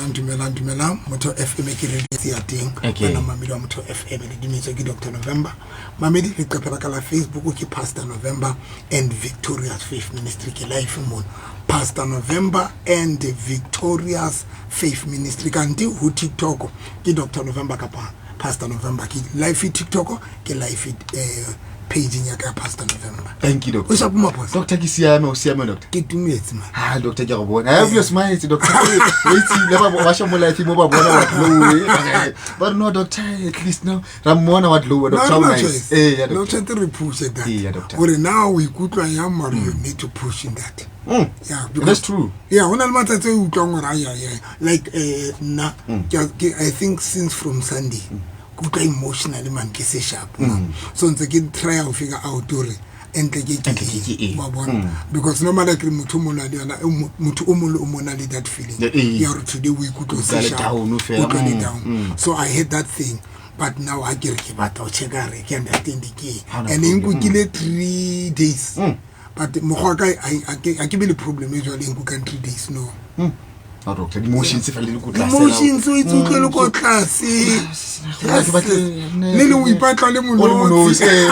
Dumelang, dumelang, dumelang. Motho FM ke radio ya teng. Okay. Bana mamedi wa Motho FM le dumetswe ke Dr. November. Mamedi leqephe la ka la Facebook ke Pastor November and Victorious Faith Ministry, ke live mono. Pastor November and Victorious Faith Ministry. Kanti ho TikTok ke Dr. November kapa Pastor November, ke live TikTok, ke live page ya ka Pastor November. Thank you, doctor. O sa puma phosa. Doctor, ke siame, o siame, doctor? Ke tumetse, man. Ah, doctor, ke a go bona. I have your smile, doctor. O itse le ba sha mo life mo ba bona wa glow. But no, doctor, at least now ra mmona wa glow, doctor. No, how no nice. choice. Ya, No doctor. tshwanetse re push that. Eh, ya, doctor. Gore now o ikutlwa yang, mare you need to push in that. Yeah, That's true. Yeah, ho na le matsatsi o utlwang gore ai ai ai, like nna I think since from Sunday ke utlwa emotionally, man, ke se sharp, man. So ntse ke try ho figure out hore entle ke Entle ke eng. Wa bona, because normally ke re motho o mong le yona, motho o mong le o mong o na le that feeling Yeah, eh. ya hore today o ikutlwa o se Utlwa le sharp, down fela. utlwa le down. So I had that thing, but now ha ke re ke batla ho checka re ke understand ke eng. Ha hona And e problem. nkukile 3 days, but mokgwa wa ka ha ke be le problem e jwalo e nkukang 3 days, no. Ah, doctor, di-emotions fela di le ko tlase. Emotions o itse utlwe le ko tlase. Ke Le leng o ipatla le O le monotsi. monosi, eh.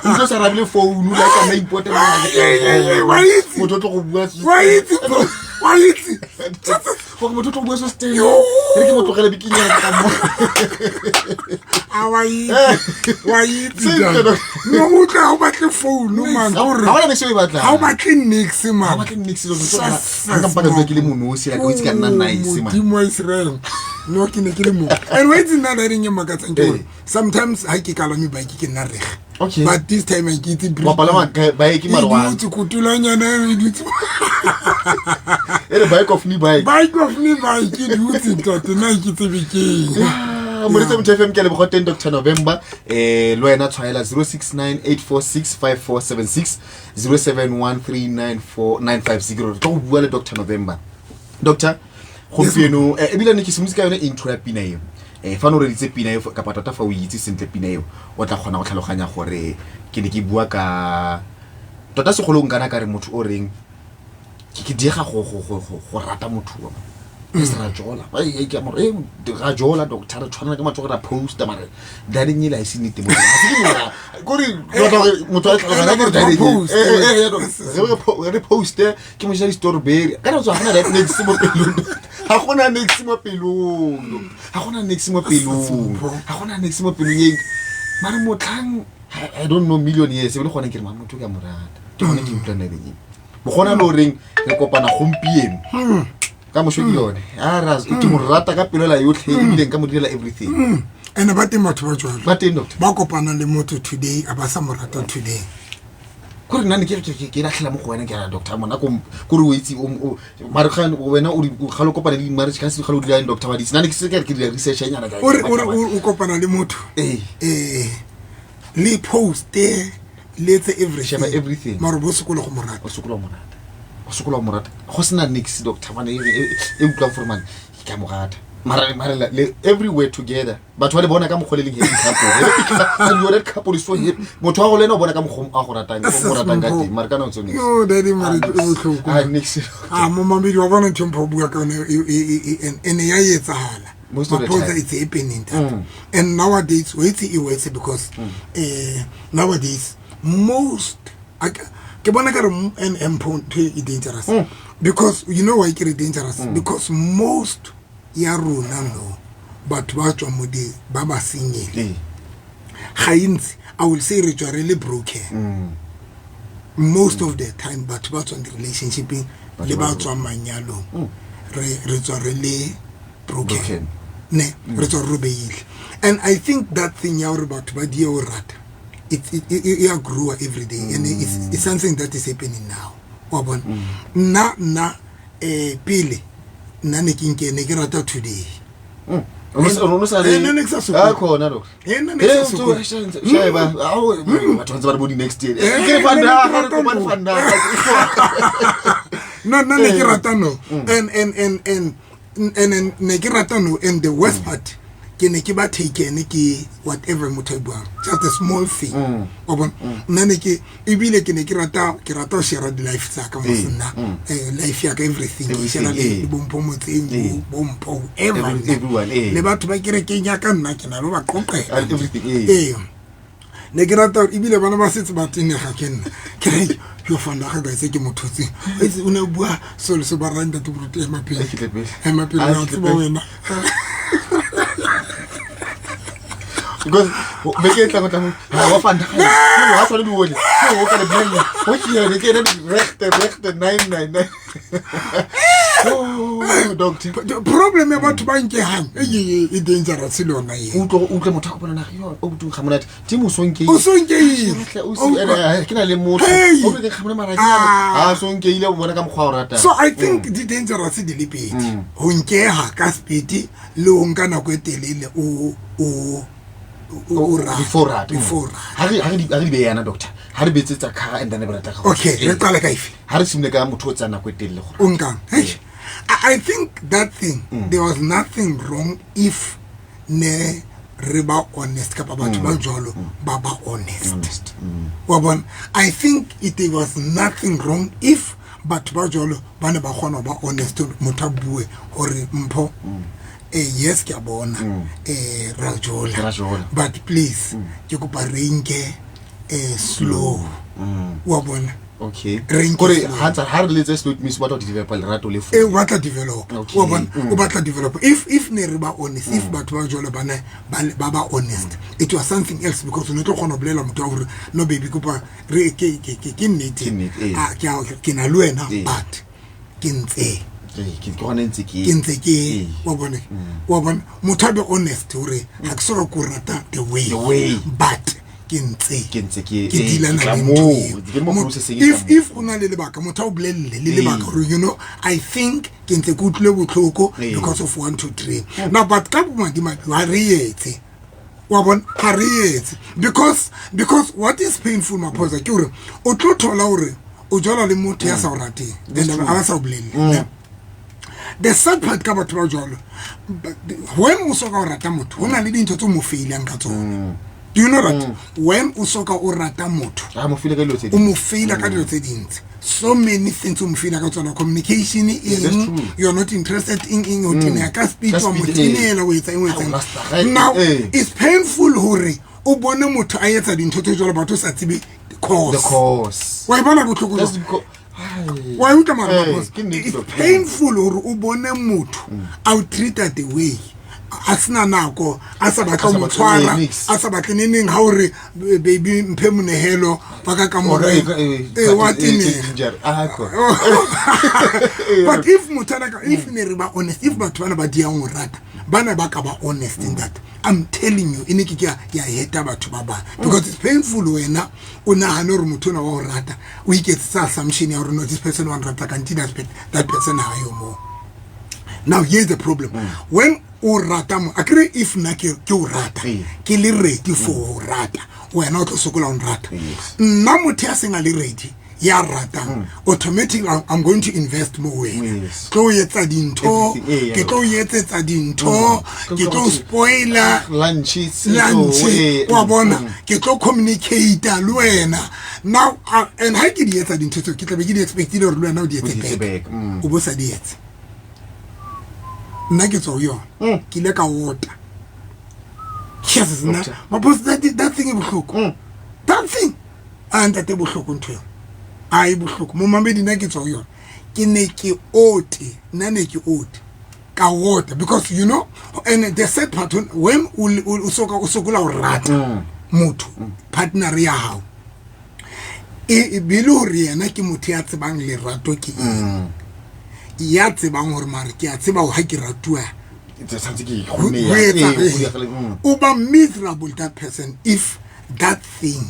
Ntse o sa arabile phone, like a important. Wa itse. Motho o tlo go bua Wa itse, bro, wa itse. Gore motho o tlo go bua so stay. Yo. Re ke mo tlogele bikinyana ka mo. A wa itse, wa itse. Sentle, Jang. doctor. No, o tla o batle phone, man, gore Ha hona niks e o e batlang. Ha o batle nix, man. Ha o batle niks, doctor. Sas, Ha nka mpa ka dula ke le monosi, like o itse ka nna nice, man. Modimo wa Israel, no, ke ne ke le mo and wa itse nna dareng e makatsang ke gore sometimes ha ke kalame bike ke nna reg. But this time I ke itse. Wa palama bike mare E dutse kotulanyana e dutse. E re bike of me bike. Bike of me bike e dutse, ntate, nna ke tsebe keng. Ah, moretsa Motho FM, ke a leboga teng, Dr November. Le wena tshwaela 069 846 5476, 071394950. Re tlo go bua le Dr November. Doctor, gompieno ebile ne ke simolotse ka yone intro ya pina eo. Fa ne o reditse pina eo kapa tota fa o itse sentle pina eo, o tla kgona go tlhaloganya gore ke ne ke bua ka tota segolo nkana ka re motho o reng ke diega go rata motho wa e se ra jola. Ai, ai, ke a mo re, ra jola, doctor, re tshwanela ke matsogo, ra posta, mare dareng ele ha e se nnete mo teng. Ha se ke mora. Kore, ke batla hore motho a tlhaloganye gore dareng e- Post. Ya, doctor. Re poste, ke mo ja di-strawberry. Ka nako tsa ha gona that niks mo pelong. Ha gona niks mo pelong. Ha gona niks mo pelong. Ha gona niks mo pelong e. Mare motlhang, I don't know, million years, e be le gone ke re, "Man, motho ke a mo rata." Ke gone ke utlwang nabeng e. Bogona le horeng re kopana gompieno. Ka mosho ke yone. Ah, ke mo rata ka pelo la yotlhe, ebile nka mo direla everything. And ba teng batho ba jwalo. Ba teng, doctor. Ba kopanang le motho today, a ba sa mo rata today. Kore nna ne ke latlhela mo go wena, ke ra doctor mona kore o itse mare ga wena o ga le kopana le di-marriage counseling, ga le o dira eng, doctor, wa di itse. Nna ne ke se ke re ke dira research nyana Ore o kopana le motho Ee. Le poste, le etse everything. Sheba everything. Mare bo sokola go mo rata. O sokola ho mo rata, o sokola ho mo rata, go sena nix, doctor, mane e utlwang gore mane ke a mo rata, mare le everywhere together, batho ba le bona ka mokgwa le leng happy couple. Happy couple, that couple is so happy. Motho wa go le ena o bona ka mokgwa a go ratang, o mo ratang ka teng, mare ka nako tsone No, daddy, mare e bohloko. Ah, nix. A momamedi wa bona, ntho mpho o bua ka yone ene ya etsahala. Most of the Maphodisa, time. it's happening that. And nowadays o itse e worse because nowadays most ke bona ka re and mpho ntho e dangerous, because you know why ke re dangerous? Because most ya rona no batho ba tswang mo di ba ba senyele ga intsi, I will say re tswa re le broken most of the time. Batho ba tswang di-relationshipeng le ba tswang manyalong, re tswa re le broken. Broken. Ne re tswa re robeile, and I think that thing ya gore batho ba die o rata, e a grower every day, and it's something that is happening now, wa bona. Nna pele nna ne ke nke ne ke rata today. O no sa le Eh, nne ke sa sokole. Ah, khona, doctor. Eh, nna ne ke sa Eh, sokole. sheba, ao, batho ba ntse ba re bo di-next year. Eh, Ke re nne fanda, ke ha re rata kopane no. fanda. No, nna ne ke rata no, and ne ke rata no, and the worst part Ke ne ke ba taken ke whatever motho a buang, just a small thing, wa bona. Nna ne ke ebile ke ne ke rata ho share di-life tsa ka mos nna, life ya ka, everything ke share le bompho motseng, bompho whoever, Everyone, eh. le batho ba kerekeng ya ka, nna ke na le ba qoqela. And everything, eh. Ee, ne ke rata hore ebile bana ba setse ba tenega ke nna ke re yo fanda ga ka se ke motho tse itse o ne o bua selo se ba ranta te boruti, ema pele. A ke tle pele. Ema pele. A wa ke tle tseba pele. wena. Because beke e tlang o tla mo ha wa fanda ga wa tshwane di ole o ka le blame o ke yone ke ene regte regte 999. Oh, doctor. Problem ya batho ba nkehang e dangerous le yona e. O utlwe motho a kopana naga yo o butung ga monate ti mo sonke. O sonkeile. Ke na le motho. Hey! O ke ga mona mara ke Ah. a sonkeile o bona ka mokgwa o ratang. So I think di dangerous di le pedi, ho nkeha ka speed le ho nka nako e telele o rata. Before rata. Before rata. Ha re di be yana, doctor, ha re betsetsa car and then re tla ka Okay, re qale ka efe? Ha re simole ka motho o tsaya nako e telele gore O nkang. Hey, I think that thing, there was nothing wrong if ne re ba honest kapa batho ba jwalo ba ba honest. Honest. Wa bona, I think it was nothing wrong if batho ba jwalo ba ne ba kgona ho ba honest, motho a bue hore mpho, yes, ke a bona, ra jola. Ra jola. But please, ke kopa re nke slow, wa bona. Okay. Re nke Kore slow. ha ntsa ha re letse slow, it means o batla ho developa lerato le fo E, o batla develop. Okay. Wa bona, o batla develop. If ne re ba honest, if batho ba jwalo ba ne ba honest, it was something else because o ne tlo kgona ho bolela motho wa hore no baby, kopa re ke nnete. Ke nnete, eh. Ah, ke na le wena, but ke ntse Eh, ke gona ntse ke ke ntse ke Eh. wa bona, wa bona, motho a be honest hore ha ke soka ko rata the way, The way. but ke ntse Ke ntse ke ke eh, dealana ke tla le ntho moo. eo. Ke mo processing e If tla moo. If o na le lebaka, motho a o bolelle le lebaka hore I think ke ntse ke utlwile botlhoko because of 1 2 3. Now, but ka bomadimabe ha re etse, wa bona, ha re etse because what is painful, Maphosa, ke hore o tlo thola hore o jola le motho ya sa o rateng and True. a ba sa o bolelle. Ne? The sad part ka batho ba jwalo, when o soka o rata motho, ho na le dintho tse o mo failang ka tsona. Do you know that when o soka o rata motho, Ha mo file ka dilo tse o ding. mo faila ka dilo tse dintsi, so many things o mo faila ka tsona, communication, That's eng, true. you're not interested in eng, o tenea ka speed, Ka wa mo speed, eh. tenela, o etsa eng, o etsa eng. Ha o lasta, right, Now eh. it's painful hore o bone motho a etsa dintho tse jwalo, batho o sa tsebe The cause. cause. Wa e bona botlhoko That's jwang? because Ai. Wa e utlwa mara, Eh, Maphosa? ke nnete, It's doctor. painful hore o bone motho a o treata the way a sena nako, a sa batle A sa ho mo batle, tshwara, eh, nix. a sa batle neneng ha o re, baby, mphe monehelo wa ka kamoreng." Eh, Eh, wa eh, tenega. ginger. Ah, ko. But if motho ana if ne re ba honest, if batho bana ba diang ho rata ba ne ba ka ba honest in that, I'm telling you, e ne ke ke ya heta batho ba bang because it's painful wena o nahane hore motho ona wa o rata, o iketsetsa assumption ya hore no, this person wa nrata, kanti that person ha yo moo. Now here's the problem: when o rata mo akere, if nna ke o rata, Ee. ke le ready for ho rata wena, o tlo sokola o nrata. Yes. Nna motho ya seng a le ready ya ratang, automatically I'm going to invest mo wena. Yes. Tlo o etsa dintho, Everything, eh, ke tlo o etsetsa dintho, ke tlo o spoiler Lunch, lunch, eh, wa bona, ke tlo communicate le wena now, and ha ke di etsa dintho tseo, ke tlabe ke di expectile hore le wena o di O etse di etse back. back. O bo sa di etse, nna ke tswa ho yona, ke ile ka ota. Yes, nna Doctor. Maphosa, that thing e bohloko, that thing a ntate, bohloko ntho eo, a e bohloko momamedi. Nna ke tswa ho yona, ke ne ke ote, nna ne ke ote, ka ota because and the sad part, when o soka o sokola ho rata motho, partner ya hao e be le hore yena ke motho ya tsebang lerato ke eng, ya tsebang hore mare ke a tseba hore ha ke ratuwa Tshwanetse ke ho kgone ho ya- etsa eh, ho diragale, o ba miserable, that person, if that thing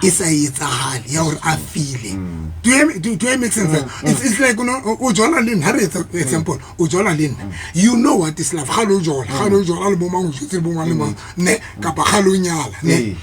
e sa etsahale ya hore a feel. Do you make sense? It's like o jola le nna, ha re etsa example, o jola le nna, you know what is love. Kgale o jola, kgale o jola le bo mang, o jotse le bo mang le mang, ne, kapa kgale o nyala, ne, Ee.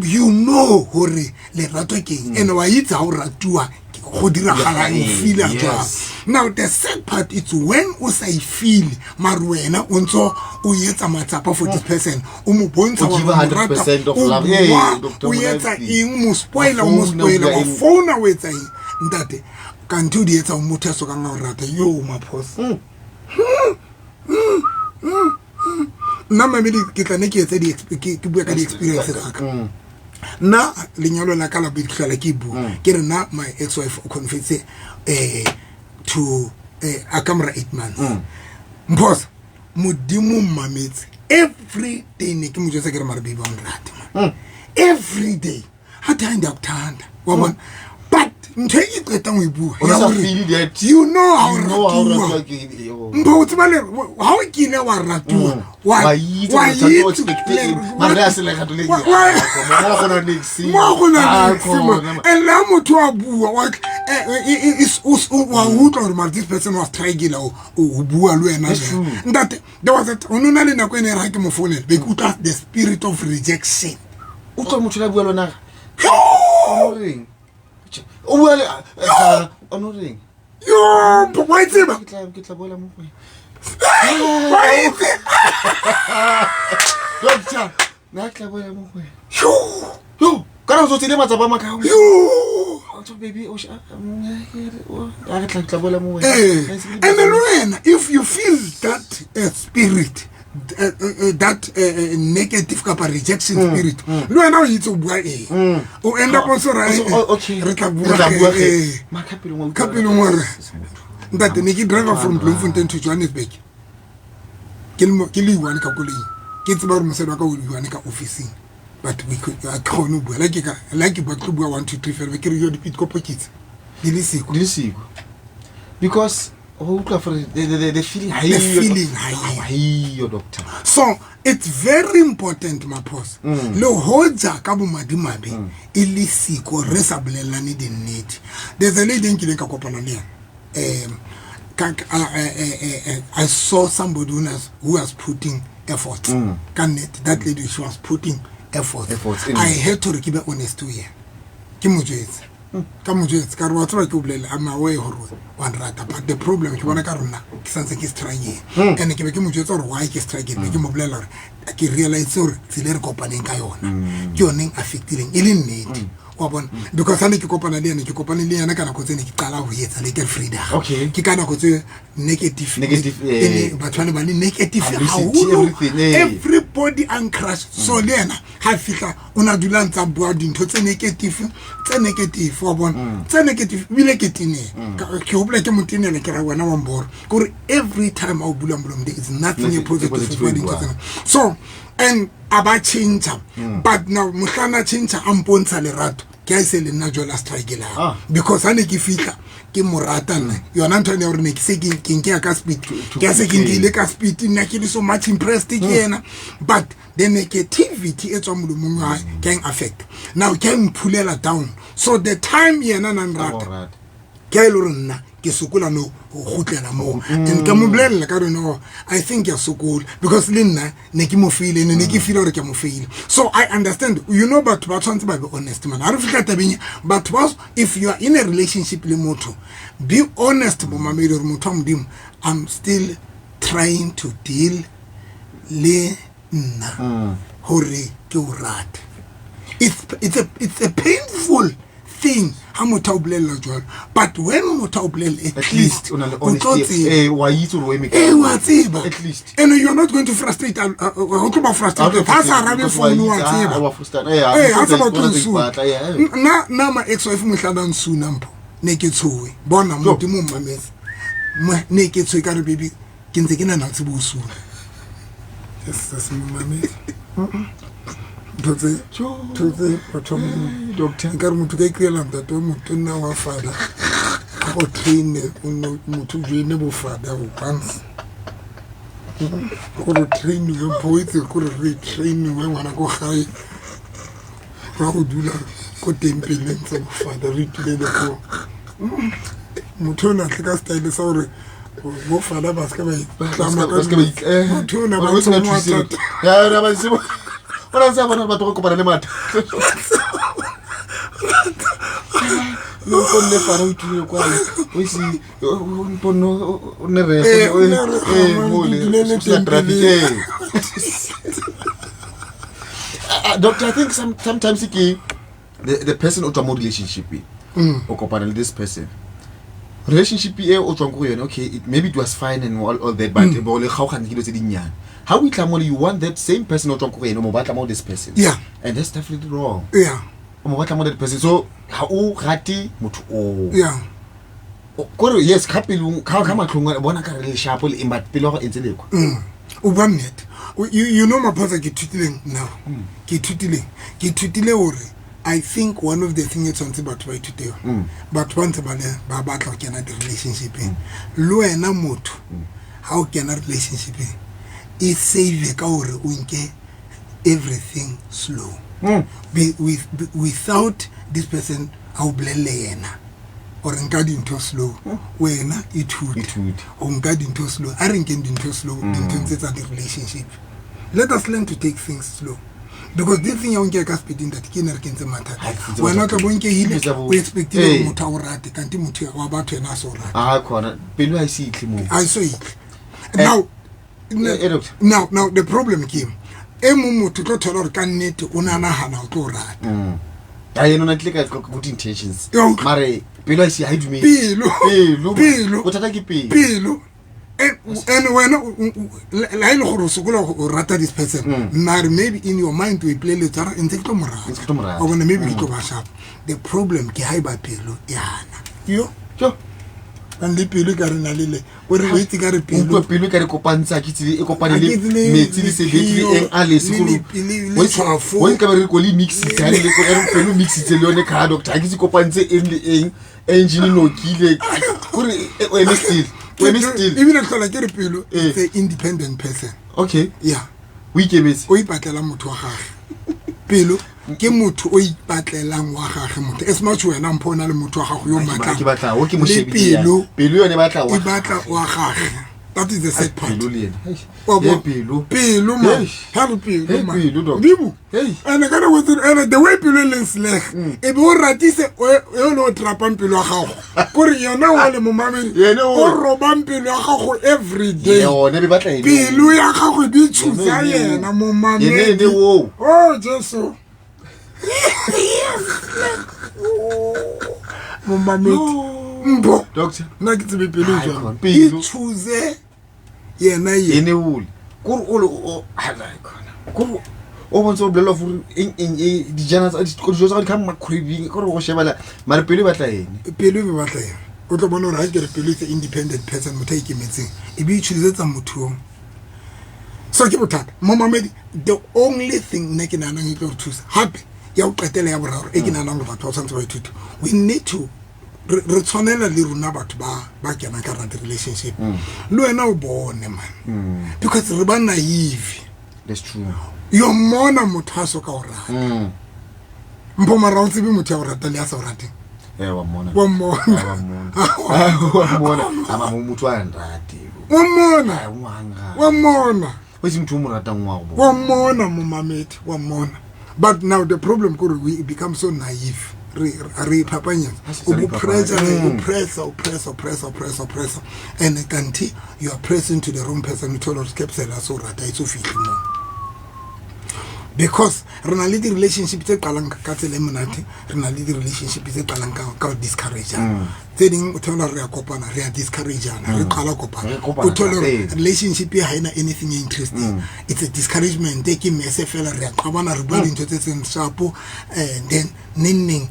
you know hore lerato ke eng, and wa itse ha o ratuwa. Go diragalang, o feela jwang. Now the sad part is when o sa e feel, mare wena o ntso o etsa matsapa for this person, o mo bontsha O hore give o mo rata, 100% of o love. bua, Hey, Dr. o etsa Molaifi. eng, mo spoiler, Wa o mo founa, o spoiler, bua wa eng. founa, o etsa eng, ntate, kanthe o di etsa o motho a sokang a o rata yo maphosa. Nna mamedi, ke tla ne ke etse ke bua ka di-experience tsaka. Nna lenyalo la ka la bobedi, tlhola ke bua ke re nna my ex wife o confesse to a ka mora 8 months. Mphosa Modimo mmametse, every day ne ke mo jwetsa ke re, mare baby, wa nrate man. Every day ha te, "Hai, ndiyakuthanda," wa bona. But ntho e ke qetang ho e bua O ya sa hore feel that. You know how You know how ratuwa. ratuwa ke, yo. Mpho, o tseba le ha o kile wa ratuwa, Wa itse wa hore tshwanetse o itse expect eng. Mara le ha se lerato le mo go na niks. Mo go na Ah, niks, man. khona, man. And la motho a bua wa utlwa gore mare this person was trying ho bua le wena. That's Jwang. true. Ntate, there was a o no na le nako e ne re ha ke mo founela, be ke utlwa the spirit of rejection. Utlwa motho la bua le wena, o no reng? O bua le o no reng? Yo, Mpho, wa e tseba. Ke tla boela mo go wena. Wa itse. Doctor, nna ke tla boela mo go wena. Yo. Yo, kana o tsile matsapa a makao. Yo. Baby, o a re tla boela mo wena. And then wena, if you feel that spirit, that negative kapa rejection spirit, le wena o itse o bua eng, o end up also ra Okay. re tla Re tla bua bua ge. eh. Mara ka pelong wa utlwa. Ka pelong wa re, ntate, ne ke driver from Bloemfontein to Johannesburg, ke le one ka koloing, ke tseba gore mosadi wa ka o one ka officing, but we could, a ke kgone ho bua la ke bua, ke tlo bua one two three fela, be ke re yo dipitkopo ke tse di le siko. Di le siko, because o utlwa for the feeling ha The eyo. feeling ha eyo. Ha eyo, doctor. So it's very important, maphosa, le hoja ka bomadimabe e le siko re sa bolellane dinnete. There's a lady e nkileng ka kopana le yena, I saw somebody who was putting efforts. Ka nnete, that lady, she was putting efforts. Efforts. I had to re ke be honest to yena, ke mo jwetse, ka mo jwetse ka re, wa tseba, ke o bolelle, I'm aware gore wa nrata, but the problem ke bona ka rona ke santse ke struggle. And ke be ke mo jwetsa gore why ke struggle, be ke mo bolela gore ke realize gore tsela e re kopaneng ka yona ke yone e affectileng, e le nnete, wa bona, because ha ne ke kopana le ena, ke kopane le yena ka nako tse ne ke qala ho etsa Lekker Vrydag. Ke ka nako tse negative, Negative, e ne batho ba ne ba le negative Publicity, haholo. everything, eh. Everybody uncrush. So le yena ha fihla, o na dula ntsa bua dintho tse negative, tse negative, wa bona, tse negative, ebile ke teneng. Ke hopola ke mo tenela, ke ra wena wa mboro kore every time a o bula molomo, there is nothing Nothing positive, positive bua e dintho buang. tsena. So and a ba change, but now mohlana change, a mpontsha lerato, ke a e se le nna jwale a struggle. Because ha ne ke fihla ke mo rata nna, yona ntho ene ya gore ne ke se ke nke ya ka speed, ke a se ke nkile ka speed, nna ke le so much impressed ke yena, but the negativity e tswang molomong wa hae ke a eng affect now, ke a mphulela down. So the time yena na nrata, Rata. ke a e le gore nna ke sokola no ho kgutlela moo. And ka mo bolella ka re, no, I think ke a sokola because le nna ne ke mo feile, ne ke feel gore ke a mo feile. So I understand, you know, batho ba tshwanetse ba be honest, man. Ha re fihla tabeng e, batho ba, if you are in a relationship le motho, be honest, bomamedi, gore motho wa Modimo, I'm still trying to deal le nna hore ke o rate. It's a painful thing ha motho a o bolella jwalo, but when motho a o bolella, at At least least o na le o tlo honesty. tseba. Eh, wa itse gore o eme kae. Ee, wa tseba. At least. And you're not going to frustrate, o tlo ba frustrated ha sa arabe phone, wa tseba. Wa frustrate. Eh, ee, ha sa batho o nsuna. ipatla, eh. Nna ma ex wife mohlana nsuna, mpho, ne ke tshoe bona. Modimo mmametse, ne ke tshoe ka re, baby, ke ntse ke nana o tsebe o suna. Yes, yes, mmametse ntho tse, ntho tse, batho ba Modimo. Doctor. Nkare motho ka ikryela ntate wa motho nna wa fada a go traine, o nne motho o joine bofada once gore o trainiwe. Mpho, o itse kore re trainiwe ngwana ko gae ra go dula ko tempeleng tsa bofada, re itulele ko motho o natle ka style sa gore bo fada ba seka ba itlama ka Ba seke ba eh, motho o na gore ba o sena ntse mo thuse. mathata. Ya, ya, ba se- o na ntse a bona batho ba kopana le mathata. Le o nne fana o itulele kwa o ise o mponne o nne re Eh, o nne re, mo le itulele o sena traffic tempeleng. eh. Doctor, I think sometimes ke the person o tswa mo relationship e o kopana le this person, relationship e o tswang ko go yone, okay, maybe it was fine and all that, but bo le kgaogane ke dilo tse dinnyane. Ha o itla mo le, you want that same person o tswang ko go yene, o mo batla mo this person. And that's definitely wrong. O mo batla mo that person, so ha o rate motho o kore yes, ka pelong, ka matlhong o bona ka re le sharp le eng, but pelo ya gago e ntse le kwa. O bua nnete. You know, Maphosa, ke ithutileng now, ke ithutileng, ke ithutile hore I think one of the thing e tshwanetse batho ba ithute yona, batho ba ntse ba le ba batla go kena di-relationshipeng, le wena motho ha o kena relationshipeng, e save ka hore o nke everything slow. Without this person ha o bolelle yena or nka dintho slow, wena ithute. Ithute. O nka dintho slow. A re nkeng dintho slow dinthong tse tsa di-relationship. Let us learn to take things slow, because this thing ya o nke ka speed, ntate, ke ene re kentse mathata. Ha, ke kentse Wena o mathata. tla bo nkehile, Ke tsa o expectile hore Eh. motho a o rate, kante motho wa batho ena a se o rate. A khona pelo ha e se itlhe moo. A so itlhe now. Doctor. Now the problem ke e mong motho o tlo thola hore ka nnete o ne a nahana o tlo o rata. A yena o na tlile ka good intentions, Ya utlwa. mare pelo ha e se ha e dumele. Pelo. Pelo. Pelo. Bothata ke pelo. Pelo. And wena le ha e le gore o sokola o rata this person, mare maybe in your mind o ipoleletsa gore ntse ke tlo mo rata. Ntse ke tlo mo rata. O bona, maybe ke tlo ba sharp. The problem ke ha eba pelo e hana yo. Jo. Bang le pelo e ka re na le le o re o itse ka re pelo. Utlwa, pelo e ka re kopantsha, ke tsile e kopane Ha le ke tsile metsi le sebete le lephio, eng a lese le gore le tshwafo. o nka be re ko le mixitse ha le ko re pelo mixitse le yone ka doctor, ha ke se kopantse eng le eng, engine nokile kore o eme still, o eme still. Ebile tlhola ke re pelo Eh. it's a independent person. Okay. Yeah. O ikemetse. O ipatlela motho wa gage. Pelo ke motho o ipatlelang wa gage motho, as much wena mpho o na le motho wa gago yo o Ke mmatlang. batla o ke mo Le shebile ya. pelo Pelo yone e batla wa e batla wa gage. That is the sad part. Pelo le ena. Wa Hey, bona? pelo. Pelo man. Hey. Ha re pelo Hey, man. pelo, doctor. Bibu. Hey. Ene ka nako tse, ene the way pelo e leng sleg, e be o ratise o le o trapang pelo ya gago, kore yena o le momamedi Yena o- o robang pelo ya gago every day. Yone be batla ene. Pelo ya gago e be tshusa Yena ene yena o. momamedi. Yena ene oo. Oh Jesu, momamedi mpho. Doctor. Nna ke tsebe pelo e Hai, jwang. khona, pelo. E choose yena ye. Ene ole kore ole o khona kore o bontsha o bolela gore eng eng e dijana tsa dijo tsa go di kha microwaving kore go shebela, mare pelo e batla ene. Pelo e be batla yena. O tlo bona gore ha ke re pelo it's independent person, motho a ikemetseng, e be e choosetsa motho oo. So ke bothata momamedi. The only thing nna ke nahanang e tlo re thusa hape, ya ho qetela, ya boraro e ke nahanang gore batho ba tshwanetse ba ithute, we need to re tshwanela le rona batho ba kenang ka hara di-relationship, le wena o bone man, because re ba naive. That's true. Yo mmona motho a so ka o rata. Mpho, mara o tsebe motho ya o rata le ya sa o rateng. Eh, wa mmona. Wa mmona. Ah, wa mmona. Ah, wa mmona ama mo motho a nrate. Wa mmona. Ah, wa nrate. Wa mmona. O se motho o mo ratang wa go bona. Wa mmona momamedi, wa mmona. But now the problem kore we become so naive, re iphapanyetsa. Ha se O re bo pressure, iphapanya. o pressa, o pressa, o pressa, o pressa, o pressa, and kanti you are pressing to the wrong person. O thole gore capsule a se o rata e so fihle moo, because re na le di-relationship tse qalang ka tsela e monate, re na le di-relationship tse qalang ka ho discourageana. Tse ding o thola re a kopana, re a discourageana, re qala kopana. Re kopana O thole hore ee. relationship e ha ena anything interesting, it's a discouragement, e ke mese fela, re a qabana, re bua dintho tse seng sharp, and then neng neng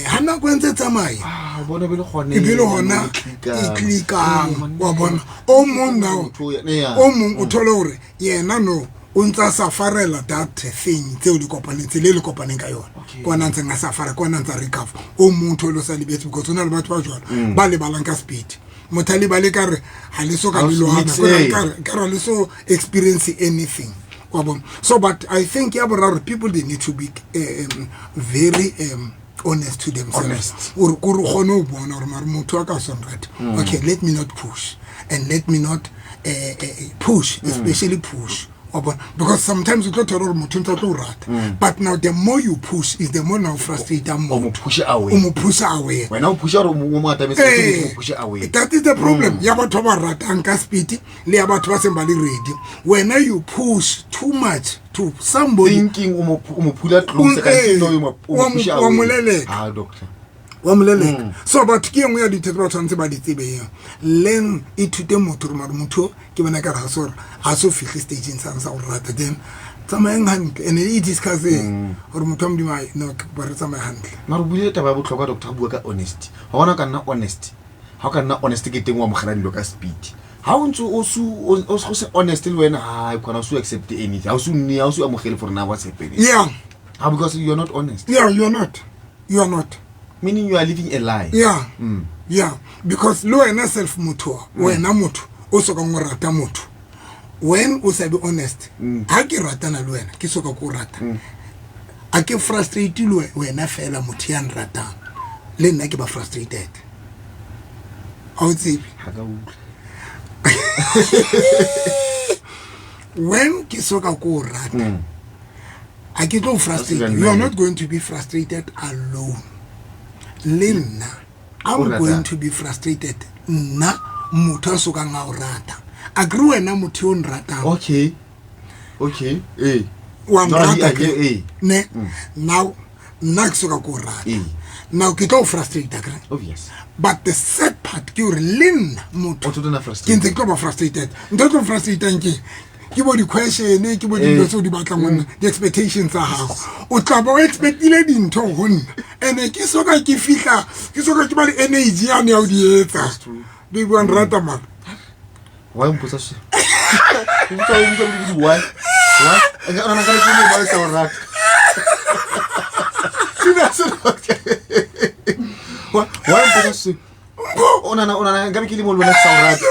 ha nako e ntse e tsamaya, Ah, bona be le gone. e be le hona e click-ang. e click-ang. Eh, Wa bona o mong now, Motho o ya- o mong o thole hore yena no o ntse a safarela that thing tseo le kopaneng, tsela e le kopaneng ka yona. Okay. Ke ona ntseng a safara, ke ona ntse a recover. O mong o thole o sa lebetse, because ho na le batho ba jwalo ba lebalang ka speed. Motho a lebale ka re ha le so ka Ha o le lwana, mix, eh. ka re ha le so experience anything, wa bona. So but I think ya boraro, people, they need to be very honest to themselves. Honest. Gore kore o kgone ho bona gore mare motho wa ka o right, okay, let me not push and let me not push, especially push. Wa bona, because sometimes o tlo thola gore motho ntse a tlo o rata, but now the more you push is the more now frustrate O mo motho. pushe away. O mo push away. Wena o pusha gore o mo atametse, o mo pushe away. That is the problem ya batho ba ba ratang ka speed le ya batho ba seng ba le ready. Wena you push too much to somebody thinking o mo phula close ka no o mo pushe wa away. Mo leleka. Ah, doctor. Wa moleleka. So batho, ke engwe ya dintho tse ba tshwanetse ba di tsebe eo. Learn, ithute motho gore mare motho o ke bona ka re ga se gore ga se o fitlhe stageng sa go rata, then tsamayeng hantle and e discusseng gore motho wa Modimo, ai, no, ke kopa re tsamaye hantle. Mare o buile taba ya botlhokwa, doctor. Go bua ka honesty, ga bona o ka nna honest, ga o ka nna honest ke teng o amogela dilo ka speed. Ga o ntse o se honest le wena, ha kgona o se accept anything, ga o se nne, ga o se amogele for now what's happening. Ha, because you are not honest. Yeah, you are not, you are not. Meaning you are living a lie. Yeah, because le wena self, motho wena, motho o sokang o rata motho, when o sa be honest, ha ke ratana le wena, ke soka ko o rata, a ke frustrate le wena fela, motho ya nratang le nna ke ba frustrated, a o tsebe. Ha ka utlwa. When ke soka ko o rata, a ke tlo frustrate, That's you are even not going to be frustrated alone. Le nna I'm O rata. going to be frustrated, nna motho a sokang a o rata. A kere wena motho yo o nratang, Okay, ee. wa No, nrata, ee. ne? Now nna ke soka ko o rata, now ke tlo o frustrate, akere? Obvious. But the sad part ke gore le nna motho O tlo nna ke frustrated. ntse ke tlo ba frustrated. Ntho e tlo frustrating ke bo di-question, ke bo dilo tse o di batlang go nna, di-expectations tsa gago. O tla ba o expectile dintho go nna, and-e ke soka ke fitlha, ke soka ke ba le energy yane ya o di etsa. Baby, wa nrata mara. Why mpotsa se? O botsa why? Nka nna ka re ke mo ba sa o rata. Serious, doctor. Why mpotsa se? O nana nka be ke le mo le wena ke sa o rata.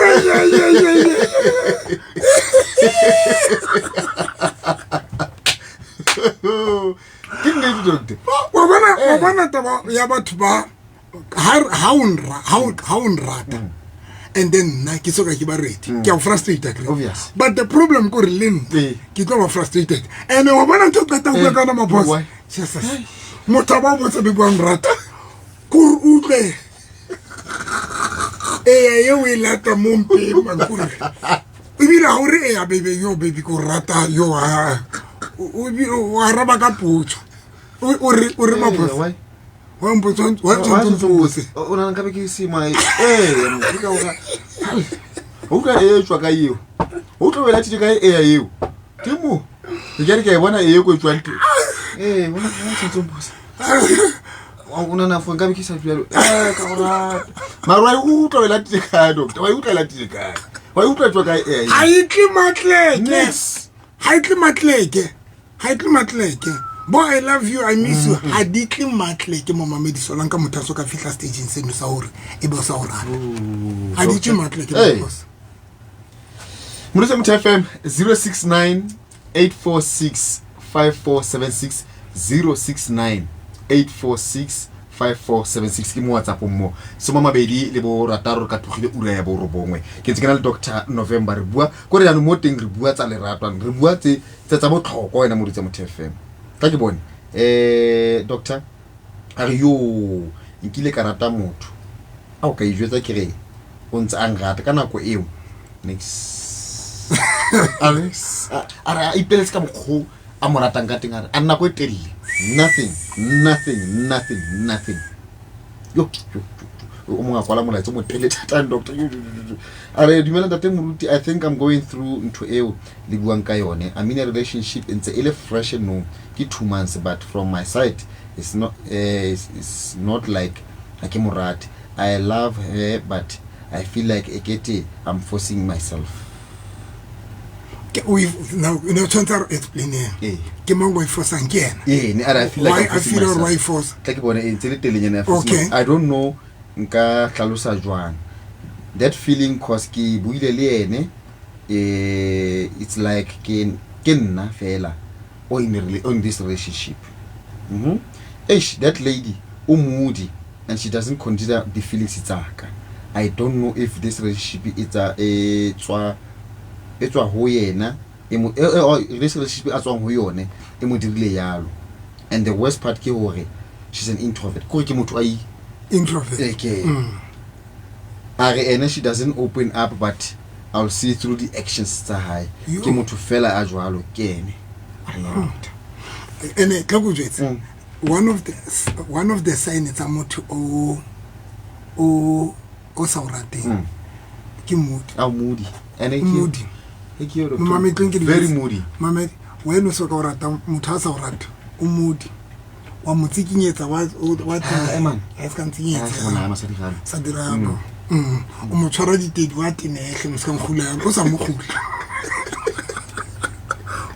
Ke nnete, doctor. Wa bona taba ya batho ba ha o nrata and then nna ke soka ke ba ready, ke a o frustrate, akere? Obvious. But the problem kore le nna ke tlo ba frustrated, and wa bona ntho o qeta go bua ka yona, mabos. Why? Jesus, motho a ba botsa, "Baby, wa nrata?" Kore utlwe eya eo e lata mo mpeng, man. Kore ebile ga o re eya, baby, yo baby, ko rata yo, ha o araba ka potso. O re mabos. Why? Wa mpotsa, wa tshwanetse o mpotse. O nana nka be ke se ma ee ke ka ora. O utlwa e tswa ka eo. O utlwa wela tshitse ka e ya eo. Ke mo. Ke ke re ke a e bona e ko e tswang teng. Ee, bona o tshwanetse o mpotse. O nana fo nka be ke sa jalo. Eh, ka o rata. Mara wa e utlwa wela tshitse kae, doctor? Wa e utlwa wela tshitse kae? Wa e utlwa e tswa kae e? Ga e tle matleke. Yes. Ga e tle matleke, ga e tle matleke. Bo "I love you", "I miss you", ga di tle matleke mo mamedisolang ka motho a so ka fitlha stageng seno sa gore e be o sa o rata. Ga di tle matleke. Hey. Boss. Modise Motho FM, 069 846 5476, 069 846 5476 ke mo WhatsApp mo. 26 re ka tlogile ura ya 9. Ke ntse ke na le Dr November, re bua ko re jaanong mo teng, re bua tsa leratwana, re bua tse tsa botlhokwa. Wena Modise Motho FM, tla ke bone doctor a re yo nkile ka rata motho a o ka ijwetsa ke re o ntse a nrata ka nako eo next a re a re a ipeletse ka mokgwa o a mo ratang ka teng, a re a nako e telele, nothing, nothing, nothing, nothing. Yo yo, yo, o mongwe a kwala molaetsa o mo telele thatang, doctor. Yo, yo, yo, yo. A re, "Dumela ntate moruti, I think I'm going through ntho eo le buang ka yone. I'm in a relationship, e ntse e le fresh, no ke 2 months, but from my side it's not like ha ke mo rate. I love her, but I feel like ekete I'm forcing myself." Now o tshwanetse a re explaineng. Ee. Ke mang wa e fosang? Ke ena? Ee, ne a re, "I feel like Why I'm I forcing feel or myself." why force? Tla ke bone e ntse le telenyana ya forcing myself. I don't know nka hlalosa jwang that feeling, cause ke buile le ene, it's like ke nna fela o in this relationship. Eish, that lady o moody and she doesn't consider the feelings tsaka. I don't know if this relationship e tswa ho yena. e mo relationship a tswang ho yone e mo dirile yalo. And the worst part ke hore she's an introvert, kore ke motho a introvert. Ke a re ene she doesn't open up, but I'll see through the actions tsa hae. Ke motho fela a jwalo ke ene. Ene tla go jwetse, one of the sign tsa motho o sa o rateng ke moody. A moody. Ene ke moody. Ke yo. Mametleng ke very moody. Mamedi, wena o se ka o rata motho a sa o rata, o moody, wa mo tsikinyetsa wa Ah, man. A se ka ntsinyetsa. Sa diralo. Sa diralo. O mo tshwara ditedi wa tenehle, mo se ka nkgula yalo, o sa mo gula,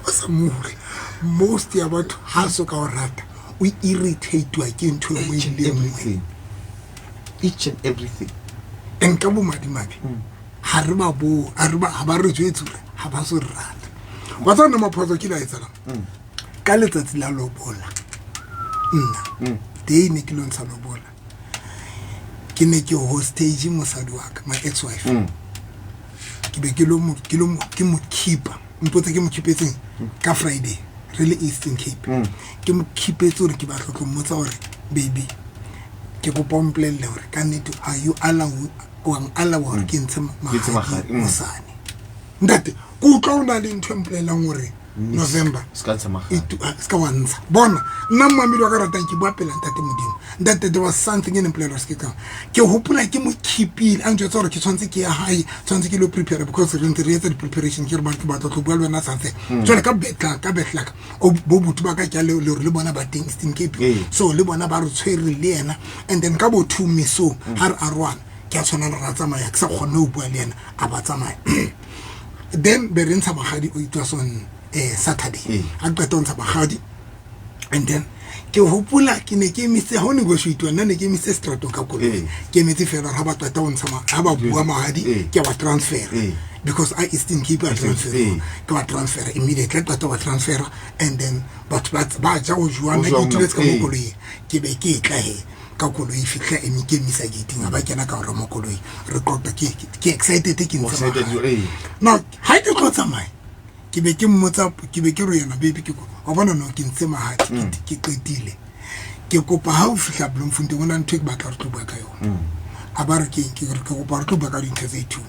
o sa mo hula. Most ya batho ha so ka o rata, o irritatwa ke ntho e nngwe Each and le nngwe. everything, each and everything. And ka bomadimabe ga re ba bo a re ba ga ba re jwetse gore ga ba so re rata. Wa tsana maphoso ke la etsalang ka letsatsi la lobola. Nna day ne ke lo ntsha lobola, ke ne ke hostage mosadi wa ka, my ex wife. Ke be ke lo mo ke lo mo ke mo keepa, mpotse ke mo keepetseng ka Friday re le Eastern Cape. Ke mo keepetse gore ke batla tlo mmotsa gore, baby, ke kopa o mpolelle gore ka nnete are you allow, wa allow gore ke ntshe ntshe magadi magadi. Mosane ntate, ke utlwa o na le ntho e mpolelang gore November se ka ntsha magadi. Se ka wa ntsha. Bona nna mmamedi wa ka ratang, ke bua pela ntate Modimo. Ntate, there was something e nempolela gore se ke kang. Ke hopola ke mo keepile, a ntjwetsa gore ke tshwanetse ke ya hae, tshwanetse ke lo prepare because re ntse re etsa di-preparation. Ke re man, ke batla tlo bua le wena something. Jwale ka betla ka betlaka bo buti ba ka ke a le hore le bona ba teng Eastern Cape. So le bona ba re tshwere le yena, and then ka bo 2 mesong ha re aroana, ke a tshwana le ra tsamaya, ke sa kgonne ho bua le yena, a ba tsamaya. Then be re ntsha magadi, it was on Saturday. Ha qeta ho ntsha magadi, and then ke hopola ke ne ke emise ha o negotiate, nna ne ke emise stratong ka koloi. Ke emetse fela ha ba qeta ho ntsha ha ba bua mahadi, ke ba transfer because I Eastern Cape a transfer. Ke ba transfer immediately, qeta ba transfer, and then batho ba ja ho jowa, nna ke ituletse ka mo koloing. Ke be ke tla he ka koloi, fihla eme, ke emisa gating, a ba kena ka hore mo koloi re qoqa, ke excited, ke ntsha Excited, mahadi. Now ha ke tlo tsamaya, ke be ke mmotsa, ke be ke re yena, baby, ke wa bona no ke ntse mahadi, ke qetile, ke kopa ha o fihla Bloemfontein ho na ntho e ke batla re tlo bua ka yona. A ba re ke re ke kopa re tlo bua ka dintho tse two.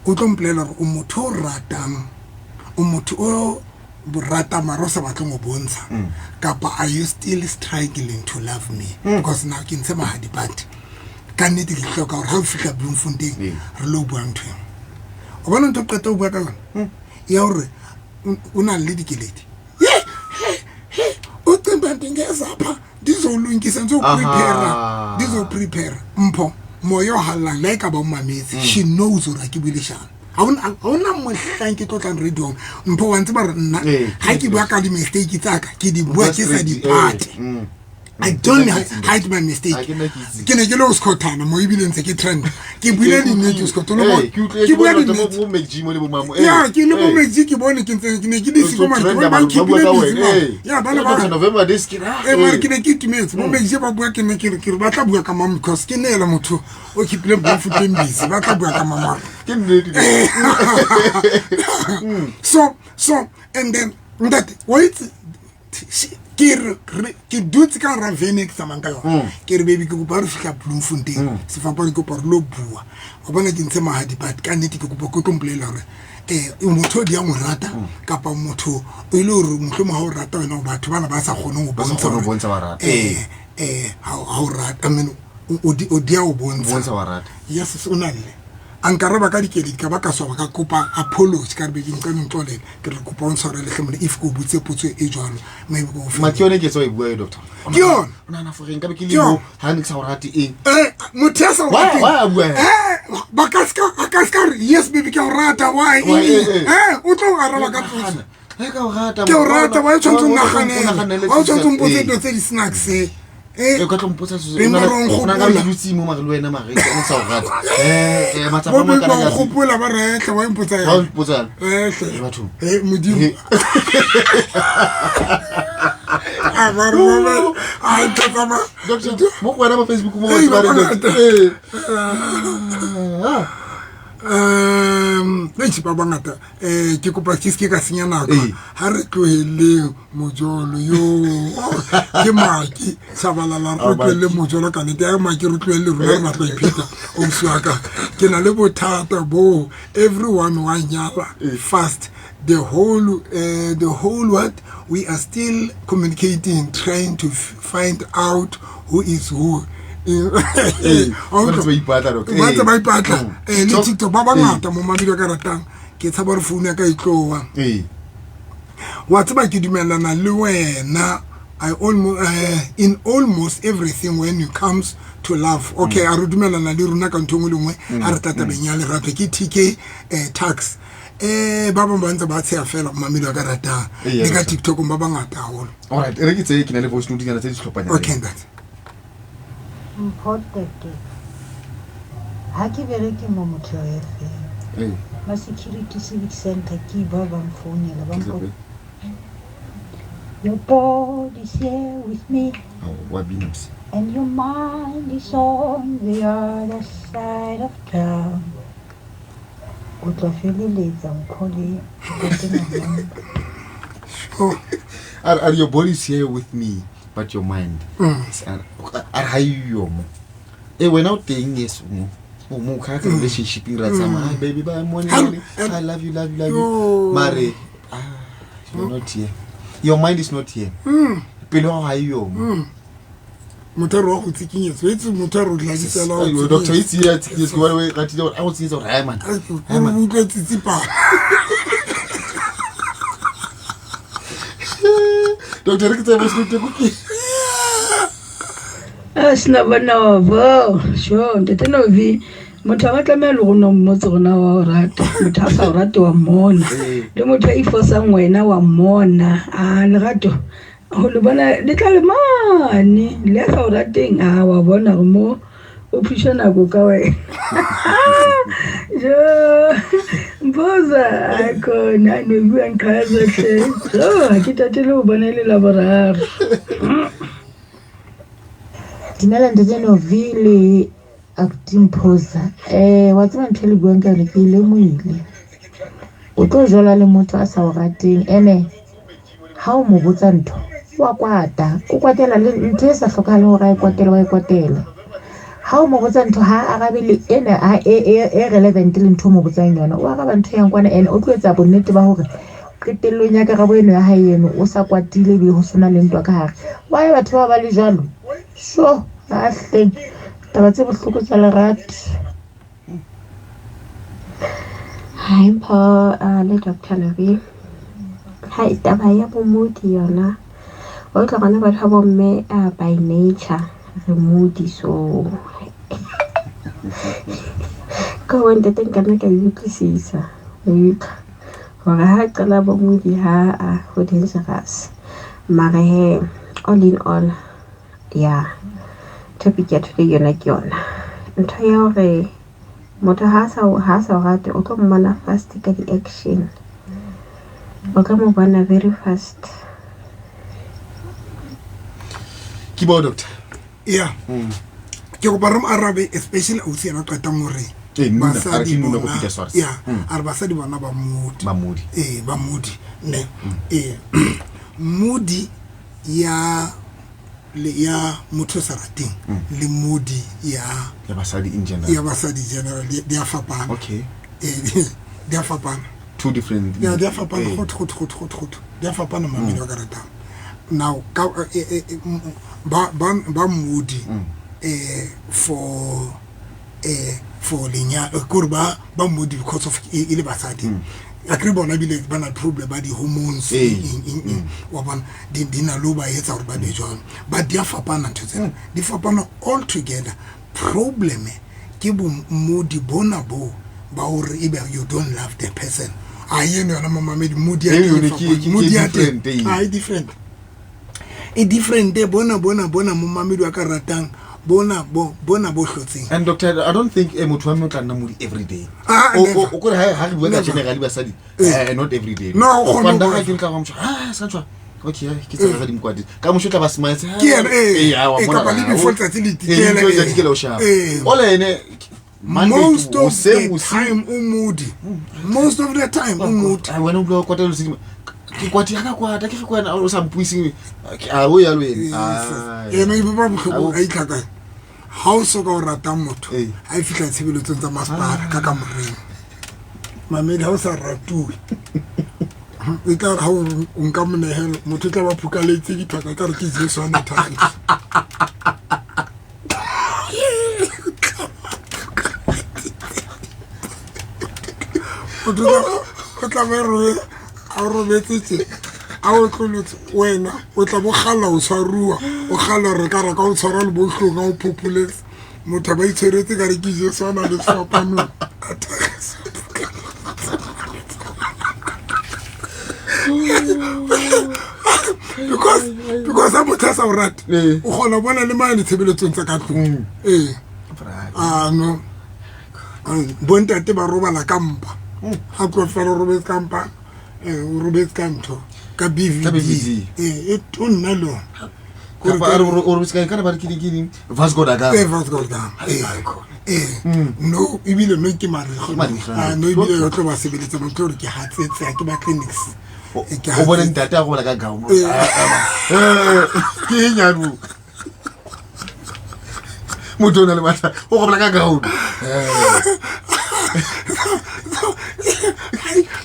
O tlo mpolela hore o motho o ratang, o motho o rata mara o sa batleng ho bontsha, kapa are you still struggling to love me? Because now ke ntshe mahadi, but ka nnete ke hloka hore ha o fihla Bloemfontein re lo bua ntho eo. O bona ntho o qeta ho bua ka yona ya hore o na le dikeledi. Ye, he, he, o cimba ndingezapha, ndizolungisa, ndizoprepare, ndizoprepare. Mpho moya o hallang le ha e ka ba o mametse, she knows hore ha ke bue leshano. Ha hona mohlang ke tlo tlang radio, Mpho, wa ntse ba re nna ha ke bua ka di-mistake tsa ka, ke di bua ke sa di pate. I don't hide my mistake. Ha ke nna ke itse. Ke ne ke le ho Scottana mo, ebile ntse ke trend, ke buile dinnete. Scott o le Ke utlwile ke ke bua bona dinnete. bo McG mo le bo Mamo. Ya, ke le bo McG, ke bone ke ntse ke ne ke di O siko mare, ke trenda bone ba ba bua nkhipile ka busy wena, mare. Ya, ba ne ba Dr. November this ke mare ke ne ke itumetse. Bo McG ba bua, ke ne ke re, ke re ba tla bua ka mang, because ke neela motho o keepileng Bloemfontein busy, ba tla bua ka mang mare. Ke nnete. So and then ntate wa itse, ke re ke dutse ka hara van e ke tsamayang ka yona, ke re, baby, ke kopa re fihla Bloemfontein sefapano, ke kopa re lo bua. Wa bona ke ntshe mahadi, but ka nnete ke kopa ke tlo mpolelela hore motho o di yang o rata, kapa motho o ile hore mohlomong ha o rata wena, o batho bana ba sa kgoneng ho Ba sa bontsha kgone ho hore, bontsha ba rata. ha o rata, I mean, o di ya o bontsha. Bontsha wa rata. Yes, o na le a nkaraba ka dikeledi, ka ba ka swaba, ka kopa apology, ka re be ke nka ntlolele, ke re kopa o ntshwarele hle mone if ke o botse potso e jwalo, maybe ke o Ma ke yone ke tswa e bua e, doctor. Ke yona. O nahana for nka be ke Ke le mo yona. ha ne ke sa o rate eng? Motho ya sa o Why rateng. why a bua yena? Ba ka ska, a ka ska re, yes baby, ke a o rata, why? Why, O tlo o araba ka potso. Nahana. Ke o rata. Ke o rata, why o tshwanetse o Nahanele, nahanele? Why o tshwanetse o mpotse dilo tse di-snacks? Ka tlo mpotsa se Beng ba re o o na ka nkgopola. dutse mo mare le wena mare ke ne sa o rata. Matsapa Bo a beng makana ba ka nkgopola, ba re hle, wa mpotsa Wa yona. mpotsa yona. Hle. Bathong. Modimo. A ba re ba ba a tla tsamaya. Doctor, mo go wena mo Facebook mo Ei, batho ba ba re bangata. Ah. Eish, ba bangata ke kopa ke seke ka senya nako. Ha re tloheleng mojolo yo ke maki shabalala, re tlohelle mojolo ka nnete. Ya maki, re tlohelle rona re batla ho ipheta. Ausi wa ka, ke na le bothata bo everyone wa nyala fast. The whole what we are still communicating, trying to find out who is who. Ba ntse ba ipatla, doctor. Ba ntse ba ipatla. Le TikTok. TikTok ba bangata mo mamedi ka ratang. Ke tshaba gore phone ya ka e tloa. Wa tseba, ke dumellana le wena I almost, in almost everything when it comes to love. Okay, a re dumellana le rona ka ntho e nngwe le nngwe ha re tla tabeng ya lerato. Ke TK tax ba bang ba ntse ba tsheya fela, mamedi wa ka ratang. Le ka doctor. TikTok ba bangata haholo. Alright, e re ke tseye, ke na le voice note nyana tse di tlhophanyana. Okay, ntate. Mpho tete, ha ke bereke mo Motheo FM. Ma security civic center ke ba ba mfounela ba Ke tla mpo. pele. Your body's here with me Ao, wa bina mose. and your mind is on the other side of town. O tla feleletsa Mpho le ntate November. Oh. Are your body is here with me, but your mind is a re ha iyo mo e wena o teng, yes, mo o mo ka ka relationship ra tsamaya. "Hi, baby, bye, morning, morning. I love you, love you, love you." Yo. Mare you're not here, your mind is not here, pelo ya gago ga iyo mo. Motho a re wa go tsikinyetsa o itse, motho a re o tladisela. Ai, doctor, itse ya tsikinyetsa, ke bona o e ratile gore a go tsinyetsa gore hai man, hai man. Utlwe tsitsipana. Doctor, re ke tseye voice note ko ke. A sena bonobo sure, ntate Novi, motho a ba tlameha le go no mmotse gona wa o rata. Motho a sa o rate wa mmona, le motho a ifosang wena wa mmona. A lerato go le bona le tla le mane le a sa o rateng, a wa bona gore mo o phuša nako ka wena. Jo, mpoza akhona Novi, wa nqhaza hle. Jo, ha ke tatele go bona e le la boraro. Dumela ntate Novi le abuti Mphoza. Wa tseba ntho e le buang ka yone, ke e lemohile. O tlo jola le motho a sa o rateng, ene ha o mo botsa ntho wa kwata, o kwatela le ntho e sa hlokahaleng hore a e kwatele, wa e kwatela. Ha o mo botsa ntho ha a arabe le ena ha e relevant le ntho o mo botsang yona, o araba ntho yang kwana. Ene o tlo etsa bonnete ba hore qetellong ya karabo eno ya hae eno o sa kwatile, ebile ho sena le ntwa ka hare. Why batho ba ba le jwalo? Sho, ahleng taba tse bohloko tsa lerato. Hi Mpho, le Dr. Novi. Hi, taba ya bo-moody yona. Wa utlwa gona batho ba bomme, by nature re moody, so ka ho ntate nka nna ka e utlwisisa, o utlwa hore ha qala bo moody ha a ho dangerous. Mara he, all in all, yeah, topic ya today yona ke yona ntho ya hore motho ha sa o rate, o tlo mmona fast ka di-action, o tlo mo bona very fast. Ke bao, doctor. Ya, ke kopa re mo arabe, especially ausi ena qetang hore Ee, Nuna, a re basadi ke Nuna ko bona- Peter Swarts. ya, a re basadi bona ba moody. Ba moody. Ee, ba moody ne. Ee, moody ya le ya motho o sa rateng le moody ya ya basadi in general. Ya basadi general di a fapana. Ee, di a fapana. Two different. Ya, di a fapana. Go go go go go di a fapana, mamedi wa ka ratang. Now ka ba moody for lenyalo, kore ba moody because of e le basadi akere, bona ebile ba na le problem ba di-hormones. Eng, eng, eng, wa bona, di na le ho ba etsa gore ba be jwalo. But di a fapana, ntho tsena di fapana all together. Problem ke bo-moody bona bo ba hore ebe you don't love the person. A eno yona, momamedi, moody ya E teng e yone fapane. ke Moody ya teng different, eh. a e different, e different. Bona momamedi wa ka ratang, bona bo hlotseng. And doctor, I don't think motho wa mme o tla nna moody every day. Ah, never. O kore ha re bua ka Never. generally basadi, not every day. No, o kgone Kwanda ho ga bua. ke tla go motho, ah, sa tshwa, okay, ke tsela ga di mokwadi ka mosho, tla ba smile. Ke yena, wa kapa mona, le before letsatsi le eh, tikela, letsatsi le tikela, o sharp. Ola ene. Most of the time o moody, most of the time o moody. Wena o bua kwata le ke kwati ha ka kwata ke go wena o sa mpuiseng a o ya le wena. Ena e ba bohloko a itlhaka ha o soka o rata motho ha e fihla tshebeletsong tsa masepala ka kamoreng. Mamedi ha o sa ratuwe e tla re ha o nka monehelo motho o tla ba phukaletse diphaka ka re ke Jesu a nathane. O tla ba a robetse tse a o tlolotse wena o tla bo gala o tshwaruwa o gala re ka re ka o tshwara le botlhong a o phopholetse motho ba itshweretse ka re ke Jesu a na le sefapanong. Because ha motho a sa o rate o kgona bona le mane tshebeletsong tsa ka tlung. Ee ano bontate ba robala ka mpa ha tlo fela o robetse ka mpa o robetse ka ntho ka BVD e tonna le yona. O robetse ka kana ba re ke ding Vasco da Gama. Vasco da Gama. No ebile no ke marigo no ebile o tlo ba sebeletsa motho re ke hatsetse ha ke ba clinics. O bone ntate a gola ka gown. Ke eng ya no? Motho o na le matla o gola ka gown.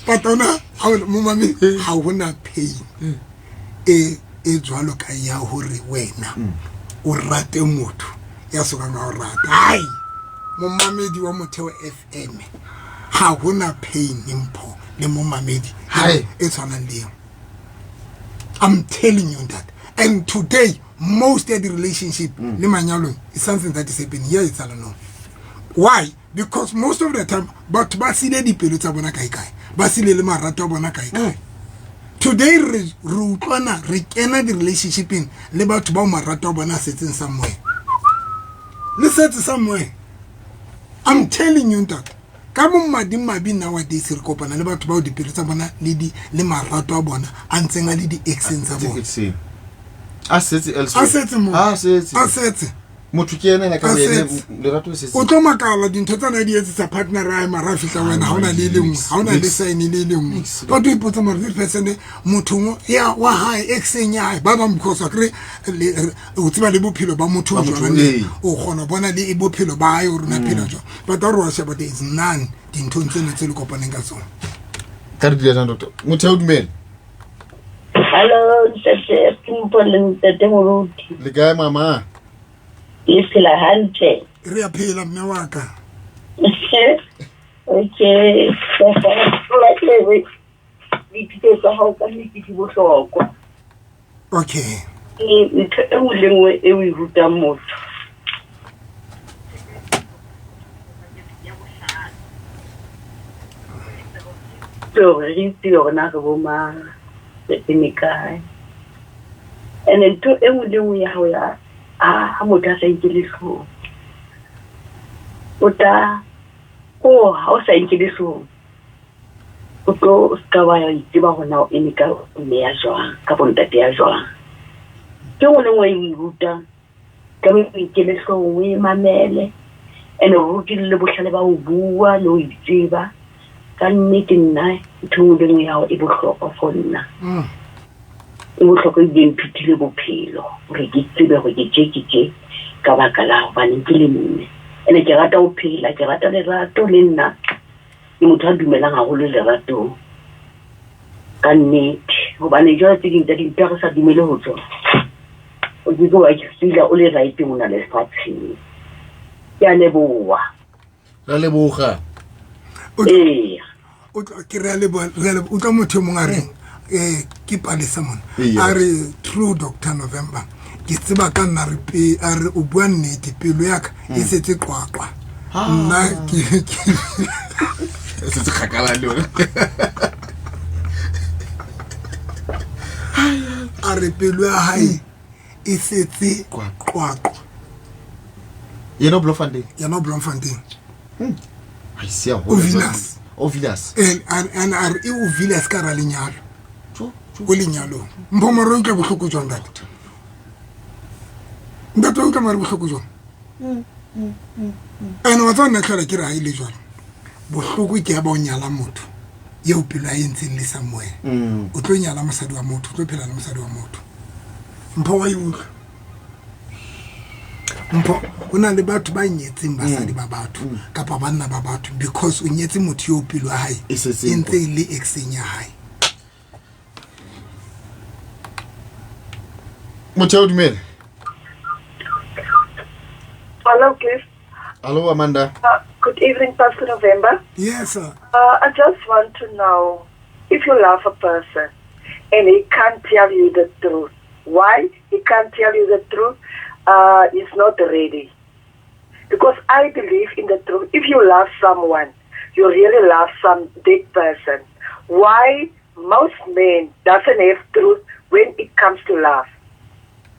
But ona mo mami ha hona pain e e jwalo ka ya hore wena o rate motho ya sokang a o rata. Hai momamedi wa Motheo FM ha hona pain mpho le momamedi e tshwanang le eo. I'm telling you that. And today most of the relationship le manyalo is something that is happening here. It's no. Why? Because most of the time batho ba sile dipelo tsa bona kae kae, ba sile le marato a bona kae kae. Today re utlwana re kena di relationshipeng le batho ba marato a bona setseng somewhere. Le setse somewhere. I'm telling you that. Ka mo madimabi nowadays re kopana le batho ba dipelo tsa bona le di le marato a bona a ntseng a le di exeng tsa bona. A setse elsewhere. A setse mo. A setse. A setse. Motho ke ena ka yena lerato le setse. O tlo makala dintho tsena di etsetsa partner ya mara fihla wena ha ona le le nngwe, ha ona le sign le le nngwe. Ba tlo ipotsa mara this person motho ya wa hae exeng ya hae ba bang because akre o tseba le bophelo ba motho jwang o kgona bona le bophelo ba hae o rona phela jwang. But a re wa sheba there is none dinthong tsena tse le kopaneng ka tsona. Ka re dira jang doctor? Motho o dumela. Hello, ntate Mpho le ntate Moruti. Le kae mama? Le phela hantle. Re a phela mme wa ka. Okay. Dithuto tsa hao ka nnete di bohlokwa. Okay. Ntho e nngwe le nngwe e o e rutang motho. Re itse hore na re bo mang, re eme kae. And ntho e nngwe le nngwe ya hao ya ha motho a sa inkele hloohong. O tla o ha o sa inkele hloohong o tlo ska wa itseba hore na o eme ka mme ya jwang kapa ntate ya jwang. Ke nngwe le nngwe e o e rutang tlameha o inkele hloohong, o e mamele. And o rutile le bohlale ba ho bua le ho itseba. Ka nnete nna ntho e nngwe le nngwe ya hao e bohlokwa for nna. E bohlokwa ebile e nthutile bophelo hore ke tsebe hore ke tje ke tje ka baka la hobane ke le mme. Ene ke rata ho phela, ke rata lerato le nna. Ke motho a dumelang haholo leratong. Ka nnete hobane jwale tse ding tsa dintho re sa dumele ho tsona. O ke ke wa feel o le right mona lefatsheng. Ke a leboha. Ra leboga. Ee. O ke re a leboha, re a leboha. Utlwa motho e mong a reng ke Palesa mona. A re true Dr. November. Ke tseba ka nna re pe a re o bua nnete pelo ya ka e setse qwaqwa. Nna ke e setse kgakala le yone. A re pelo ya hae e setse qwaqwa. Yena o Bloemfontein. Yena o Bloemfontein. Ha se ya O Villas. O Villas. And a re e o Villas ka ra lenyalo. O lenyalong. Mpho maro utlwa bohloko jwang ntate? Ntate o utlwa mare bohloko jwang? And wa tseba nna tlhola ke re ha e le jwalo, bohloko ke ya ba o nyala motho eo pelo ya e ntseng le somewhere. O tlo nyala mosadi wa motho, o tlo phela le mosadi wa motho. Mpho wa e utlwa. Mpho, ho na le batho ba nyetseng basadi ba batho kapa banna ba batho because o nyetse motho eo pelo ya hae E setse e ntse e le exeng ya hae. Motheo, dumela. Hello, Cliff. Hello, Amanda. Good evening, Pastor November. Yes, sir. I just want to know if you love a person and he can't tell you the truth. Why he can't tell you the truth? He's not ready. Because I believe in the truth. If you love someone, you really love some dead person. Why most men doesn't have truth when it comes to love?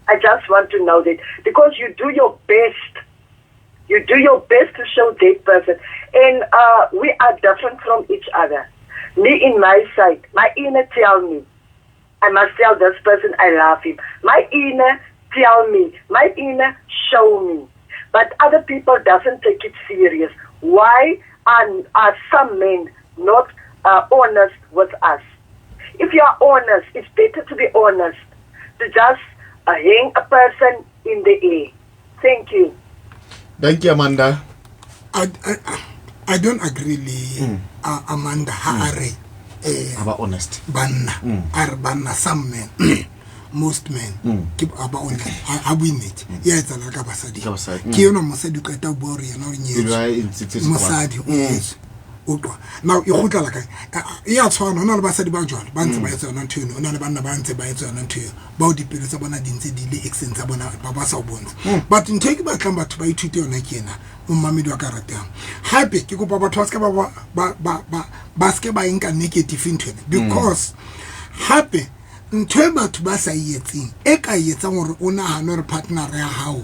I just want to know that, because you do your best. You do your best to show that person. And we are different from each other. Me in my side, my inner tell me, I must tell this person I love him. My inner tell me, my inner show me. But other people doesn't take it serious. Why are some men not honest with us? If you are honest, it's better to be honest, to just hang a person in the air. Thank you. Thank you, Amanda. I don't agree le Amanda ha a re Ba honest. Banna a re banna, some men, most men ke ba honest, ha bue nnete e a etsahala ka basadi. Ka basadi. Ke yona mosadi o qeta ho bua hore yena o Pelo ya hae e nyetswe, ntshitse sekwatla. mosadi o nyetswe, o utlwa now e kgutlela kae? E a tshwana, ho na le basadi ba jwalo ba ntse ba etsa yona ntho eno, ho na le banna ba ntse ba etsa yona ntho eo, bao dipelo tsa bona di ntse di le exeng tsa bona, ba sa o bontshe. But ntho e ke batlang batho ba ithute yona ke ena, momamedi wa ka ratang, hape ke kopa batho ba seke ba seke ba e nka negative ntho ena, because hape ntho e batho ba sa e etseng e ka e etsang hore o nahane hore partner ya hao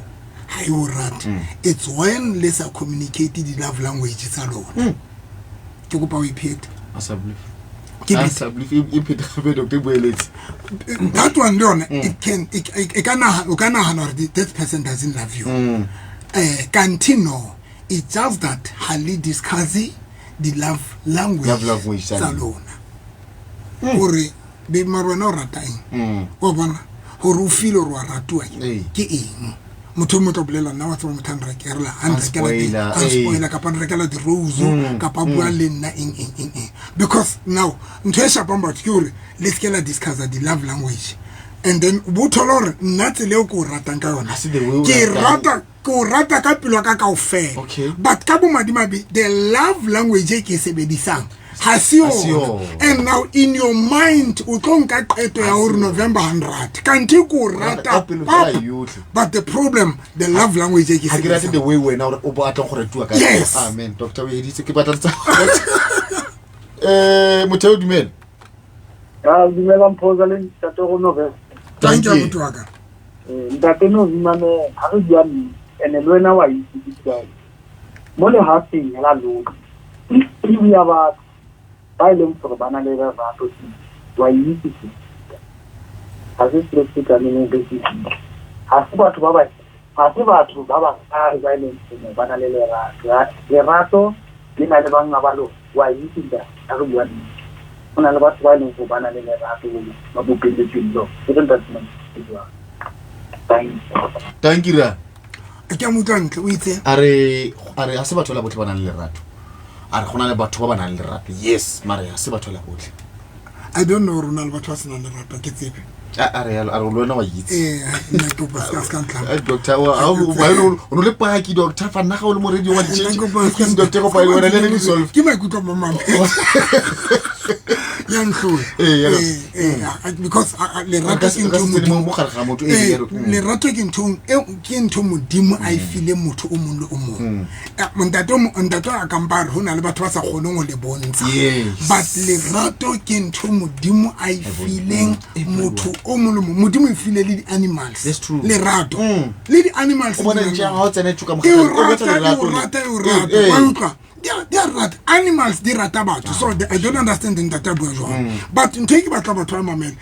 ha e o rate, it's when le sa communicate di-love language tsa lona. Ke kopa o iphete. A sa believe. Ke A sa believe e phete gape, doctor, e boeletse. That one le yona, it can e ka nahana, o ka nahana hore that person doesn't love you, kanthe no, it's just that ha le discuss di-love language Love language tsa tsa lona. Lona, hore be mare wena o rata eng, wa bona hore o feel hore wa ratuwa ke eng. Motho o motlo o bolela, nna wa tseba motho a nrekerela, a nrekela spoiler, a spoiler, kapa a nrekela di-rose, kapa a bua le nna eng eng eng eng. Because now ntho e shapang batho ke hore le seke la discussa di-love language, and then o bo thola hore nna tsela eo ke o ratang ka yona, Ha se the way o ke ratang. rata, ke o rata ka pelo ya ka kaofela, but ka bomadimabe the love language e ke e sebedisang ha se Ha se yona. yona. And now in your mind o tlo nka qeto ya hore November 100 kanthe ke o Rata rata ka pelo fela papa. yotlhe. But the problem, the love language e ke Ha ke rate sebedisang. the way wena o batlang go ratuwa ka Yes. Amen, doctor, o editse ke batla tsa Motheo, dumela. Ah, dumela Mphoza le ntate go November. Thank you, abuti wa ka. Ntate Novi, mame, ha re bua nnete, ene le wena wa itse ke bua. Mo lefatsheng la lotlhe, ke ya batho ba e leng gore ba na le lerato, wa itse se. Ha se selo se tlamehileng re se itse. Ha se batho ba ba, ha se batho ba ba kae ba e leng gore ba na le lerato. Lerato le na le banga ba lona, wa itse ntate, ha re bua nnete. Ho na le batho ba e leng gore ba na le lerato ba bopelletsweng lona. Ke re ntate Novi, ke jwang? Thank you. Thank you, ra. Ke a mo utlwa ntle, o itse? A re ha se batho ba botlhe ba nang le lerato. A re go na le batho ba ba nang le lerato, yes, mare ha se batho ba botlhe. I don't know rona le batho ba senang lerato, ke tsebe. A re yalo, a re le wena wa itse. Nna ke kopa se ka ntla. Ai, doctor, o no le paki, doctor, fa nna ga o le mo radio wa Nna ditšhetše. kopa se ka Doctor, kopa le wena le le dissolve. Ke maikutlo a mamame. Ya ntlhola. Yalo. Because lerato Ka ke se ntho tsene Modimo mo gare ga motho, yalo. Lerato ke ntho e, ke ntho Modimo a e file motho o mong le o mong. Ntate a ka mpa re ho na le batho ba sa kgoneng ho le bontsha. But lerato ke ntho Modimo a e fileng motho o mong le mong. Modimo e file le di-animals. That's true. Lerato. Le di-animals O bona di na ntja le ha o tsena e tšoka E o mogare, o batla rata, e o lerato le. rata, e o rata. Wa utlwa? Di a rata, animals di rata batho. So I don't understand ntate a bua jwang, but ntho e ke batla batho ba mamele,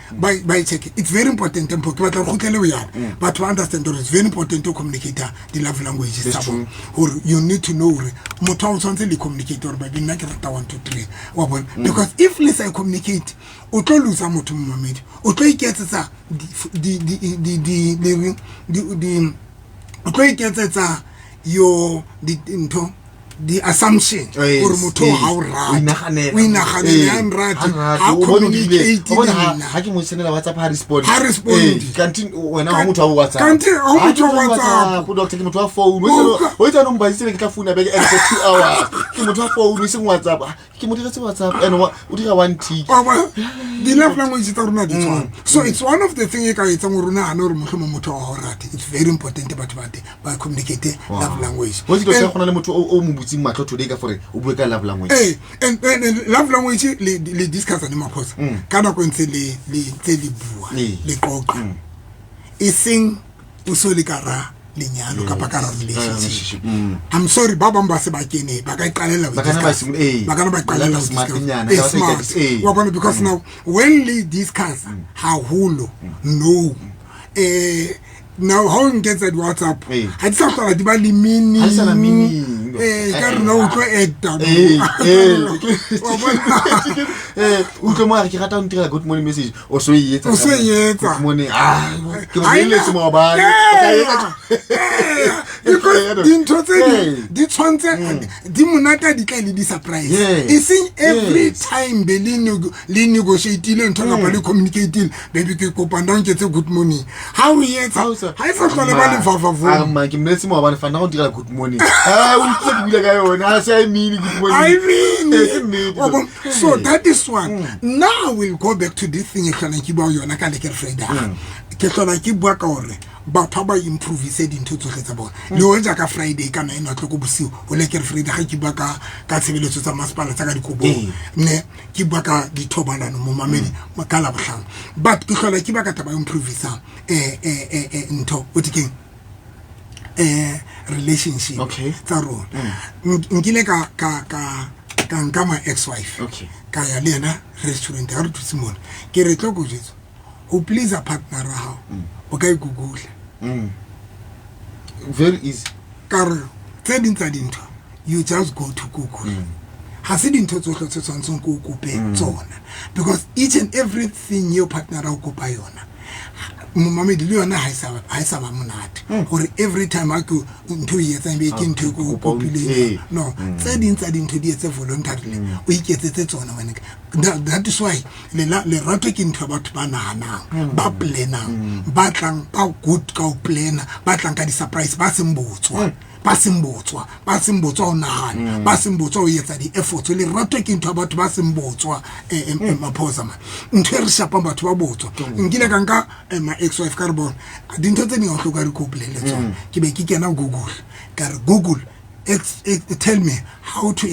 ba e check. It's very important, mpho, ke batla re kgutlele ho yana. Batho ba understand gore it's very important to communicate di-love languages tsa bona, gore you need to know gore motho wa o tshwanetse le communicate gore, baby, nna ke rata one, two, three, wa bona? Because if le sa e communicate, o tlo losa motho, momamedi. O tlo iketsetsa di- di- di- o tlo iketsetsa your ntho, di-assumption gore motho o ga o O rate. Inaganela. O inaganela, ya nrate, Ha nrate. ha O bone o bile- communicate o bone le nna. ha ke mo sendela WhatsApp, ha respond. Ha respond. Kanti wena ha motho wa WhatsApp. Kanti ha Ha motho ke wa WhatsApp. Doctor, ke motho wa phone. O itse no mpasitse, ke tla founa beke and for 2 hours. Ke motho wa phone, e seng WhatsApp. Ah, ke mo diretse WhatsApp and o dira one tick. Wa bona? Di-love language tsa rona di tshwana, so it's one of the thing e ka etsang gore o nagane gore mohlomong motho wa go rate. It's very important batho ba te ba communicate love language. Ho itse go na le motho o mo butseng matlho today ka gore o bue ka love language. Ee, and love language le discussa le maphosa ka nako e ntse le ntse le bua, le qoqa, e seng o so le ka ra lenyalo kapa ka ra relationship. I'm sorry, ba bang ba se ba kene, ba ka iqalela ho Ba kana ba discuss. Ee. Ba kana ba iqalela ho Smart discuss. nyana, Eh, ka ba sa smart. ikatisa, ee. Wa bona, because now when le discuss haholo, no, now ha o nketsa di-WhatsApp, ha di sa hlola di ba le meaning. Ha di sa na meaning. Eh, ka re na o tlo acta. Ee. Wa bona? Utlwe mo a re ke rata ho ntirela good morning message, o so e etsa. O so e etsa. Good morning, ah, ke mo Ha ena- boleletse maobane. O tla etsa. Because dintho tse ding di tshwanetse di monate, di tla le di-surprise, e seng every time be le negotiatile ntho kapa le communicatile, baby, ke kopa nna o nketse good morning. Ha o e etsa, ha e sa hlole ba Ah, lefafafong. Ma, ke mmoletse maobane fa nna go ntirela good morning. Ah, o utlwile ke bula ka yone, ha se a e mean good morning. I mean, Eh, ke nnete. wa bona? So that is one. Now I will go back to this thing e hlolang ke bua yona ka Lekker Friday. Ke hlola ke bua ka hore batho ba improvise dintho tsohle tsa bona, le hoja ka Friday ka 9 o'clock bosiu ho Lekker Friday, ga ke bua ka tshebeletso tsa masepala tsa ka dikobong, ne ke bua ka dithobalano, momamedi, ka Labohlano. But ke hlola ke bua ka taba ya improvisang ntho o te keng, relationship tsa rona. Nkile ka nka my ex wife, ka ya le yena restaurant, ha re thuse mona, ke re tlo ko jwetsa ho please partner wa hao, o ka e google. Very easy. Ka re tse ding tsa dintho, you just go to Google. Ha se dintho tsohle tse tshwanetseng ko o kope tsona, because each and everything eo partner a o kopa yona, momamedi, le yona ha e sa ba monate gore every time a ke ntho o e etsang be ke ntho e ko o Kopa o kopileng. No, tse ding tsa dintho di etse voluntarily, o iketsetse tsona wena. That is why lerato ke ntho ya batho ba nahanang, ba planang, ba tlang ba good ka ho plana, ba tlang ka di-surprise, ba seng botswa, ba seng botswa, ba seng botswa ho nahana, ba seng botswa ho etsa di-efforts. Lerato ke ntho ya batho ba seng botswa. Maphosa man, ntho e re shapang batho ba botswa. Nkile ka nka my ex wife, ka re bona dintho tse ding ha o hloka re ko bolelle tsona. Ke be ke kena Google, ka re, "Google, tell me how to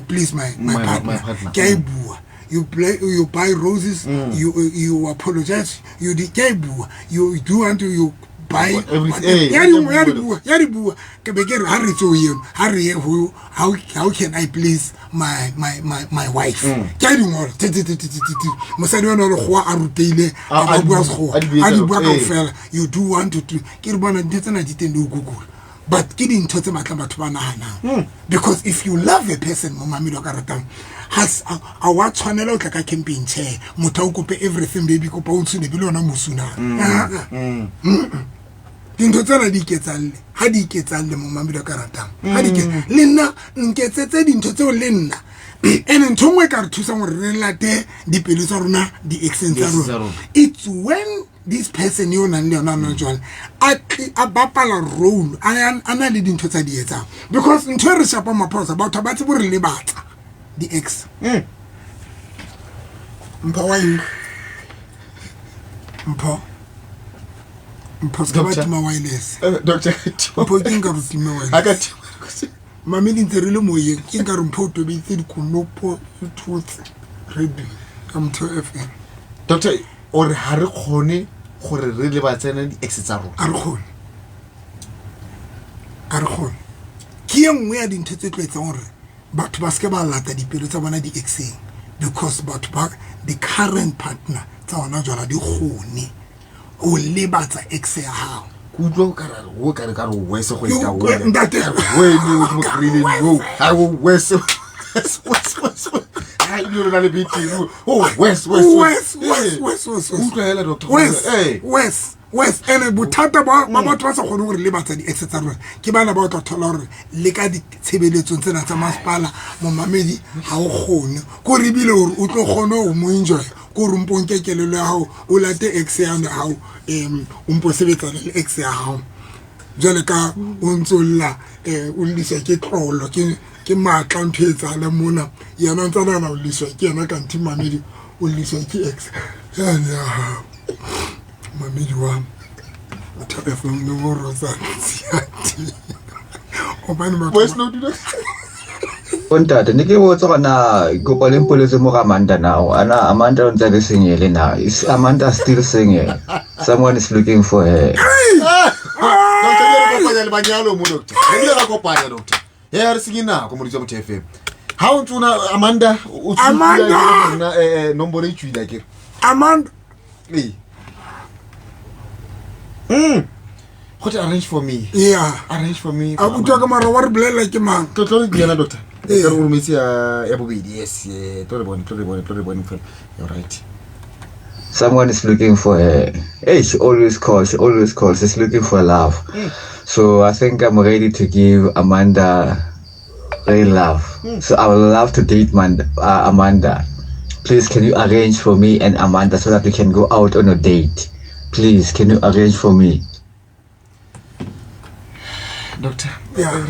please my partner." My partner. Ke a e bua, you play, you buy roses, you apologize, you di, ke a e bua, you do want to, you buy Eh, ya di bua, ya di bua. Ke be ke re, ha re tso eno, ha re ye ho how can I please my wife. Ke a di ngola te te te te te te te. Mosadi wa le goa a ruteile, a a ba bua di sekgowa, a di a di bua ee. kaofela. You do one, two, three. Ke re bona dintho tsena di teng le ho Google, but ke dintho tse batlang batho ba nahanang, because if you love a person, momamedi wa ka ratang, a wa tshwanela o tla ka campaign chair, motho a o kope everything, baby, kopa o ntshune be le yona mosunang. Ah, ah. Dintho tsena di iketsalle, ha di iketsalle, momamedi wa ka ratang, ha di le nna nketsetse dintho tseo le nna. Ene ntho e nngwe e ka re thusang gore re late dipelo tsa rona, di-accent tsa Di-accent tsa rona, rona. it's when this person yo o nang le yona nna jwale a bapala role, a na le dintho tsa di etsang, because ntho e re shapang, maphosa, batho ha ba tsebe re lebatsa di-ex. Mpho wa eng, Mpho? Mpho, se ka ba Doctor. tima wireless. Doctor. Mpho, ke nka re time Ha ka wireless. Mamedi, ntse re le moyeng, ke nka re Mpho o tobeditse dikonopo, e thotse radio ka Motheo FM. Doctor, o re ha re kgone gore re le ba tsena di-ex tsa rona. A re kgone, a re kgone. Ke e nngwe ya dintho tse tlo etsang gore Batho ba seke ba lata dipelo tsa bona di-exeng, because batho ba di-current partner tsa gona jwala di kgone go lebatsa ex ya gago. Ke utlwa o kare o kare ka re wese go eta Yo, ntate. Wene o mo kry-ileng yo ga o wese ga ebile rona le beteri o wes wes Wes, wes, wes, wes, wes. Utlwa hela, doctor. Wes, Ee. wes, wes. Ene bothata ba batho ba sa kgone gore lebatsa di-ex tsa rona ke bana ba o tla thola gore le ka ditshebeletsong tsena tsa masepala, momamedi, ga o kgone kore ebile gore o tlo kgone go mo enjoy kore mpo nke kelelo ya gago o late ex yane gago, o mpo sebetsana le ex ya gago jale ka o ntse o lla, o lliswa ke tlolo ke maatla ntho e tsale mona yena o ntse a nahana o lliswa ke yena, kanthe mamedi o lliswa ke ex yane ya gago. Mamedi wa Thabo FM nomoro tsa tsiati gobane batho Voice note, doctor. Bontate, ne ke botsa gore na kopa le mpoletse mo ga Amanda now. Ana Amanda o ntse a le single na? Is Amanda still single? Someone is looking for her. Doctor, re kopanya le manyalo mo, doctor. Re bile ra kopanya, doctor. He re senye nako mo ditsa motho FM ha o ntse o na Amanda o Amanda! Nna nomoro e tswile akere. Amanda. Ee, go te arrange for me. Yeah. Arrange for me. A utlwa ka mara wa re bolelela ke mang. Tlo tlo yena, doctor. Ee. Re o rometse ya bobedi. Yes, tlo re bone, tlo re bone, tlo re bone fela. All right. Someone is looking for her. Hey, she always calls. She always calls. She's looking for love. So I think I'm ready to give Amanda real love. So I would love to date Amanda. Please, can you arrange for me and Amanda so that we can go out on a date? Please, can you arrange for me? Doctor. Yeah.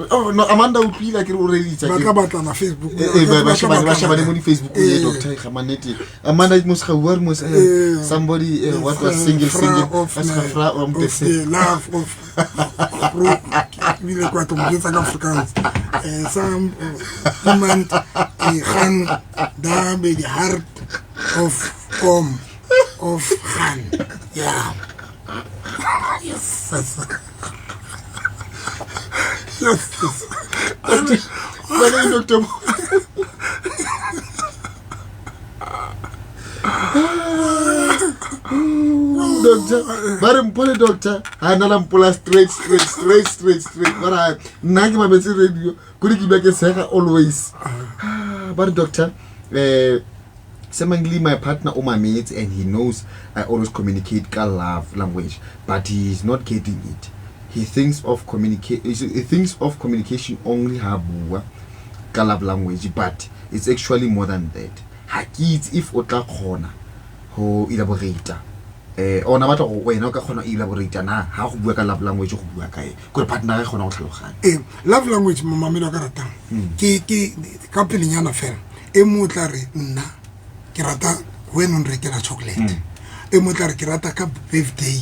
Oh no, Amanda o utlwile akere, o reditse Ba akere. tla batlana Facebook. Eh, ba shebane mo di-Facebook ye. Eh. Doctor, ga mannete Amanda mos ga bua re mos Eh. somebody, what was single, Fra single of a se fra o of mpese. the love of bro ebile kwa to mo ka Afrikaans, some iemand die gaan daar by die hart of kom of gaan, ja. Yes, yes, yes, yes. Bale, doctor. Doctor, ba re mpole, doctor ga na la mpola straight, straight, straight, straight, straight. Ba re hai, nna ke mametse radio kore ke dula ke sega always. Ah, ba re doctor, seemingly my partner o mametse and he knows I always communicate ka love language, but he is not getting it. He thinks of communication only ha bua ka love language, but it's actually more than that. Ha ke itse if o tla kgona go elaborata, ona batla go wena o ka kgona go elaborata na ha go bua ka love language, go bua kae kore partner e kgona go tlhaloganya. Ee, love language, momamedi wa ka ratang, ke ka pelenyana fela e mo tla re nna ke rata when o nrekela chocolate, e mo tla re ke rata ka birthday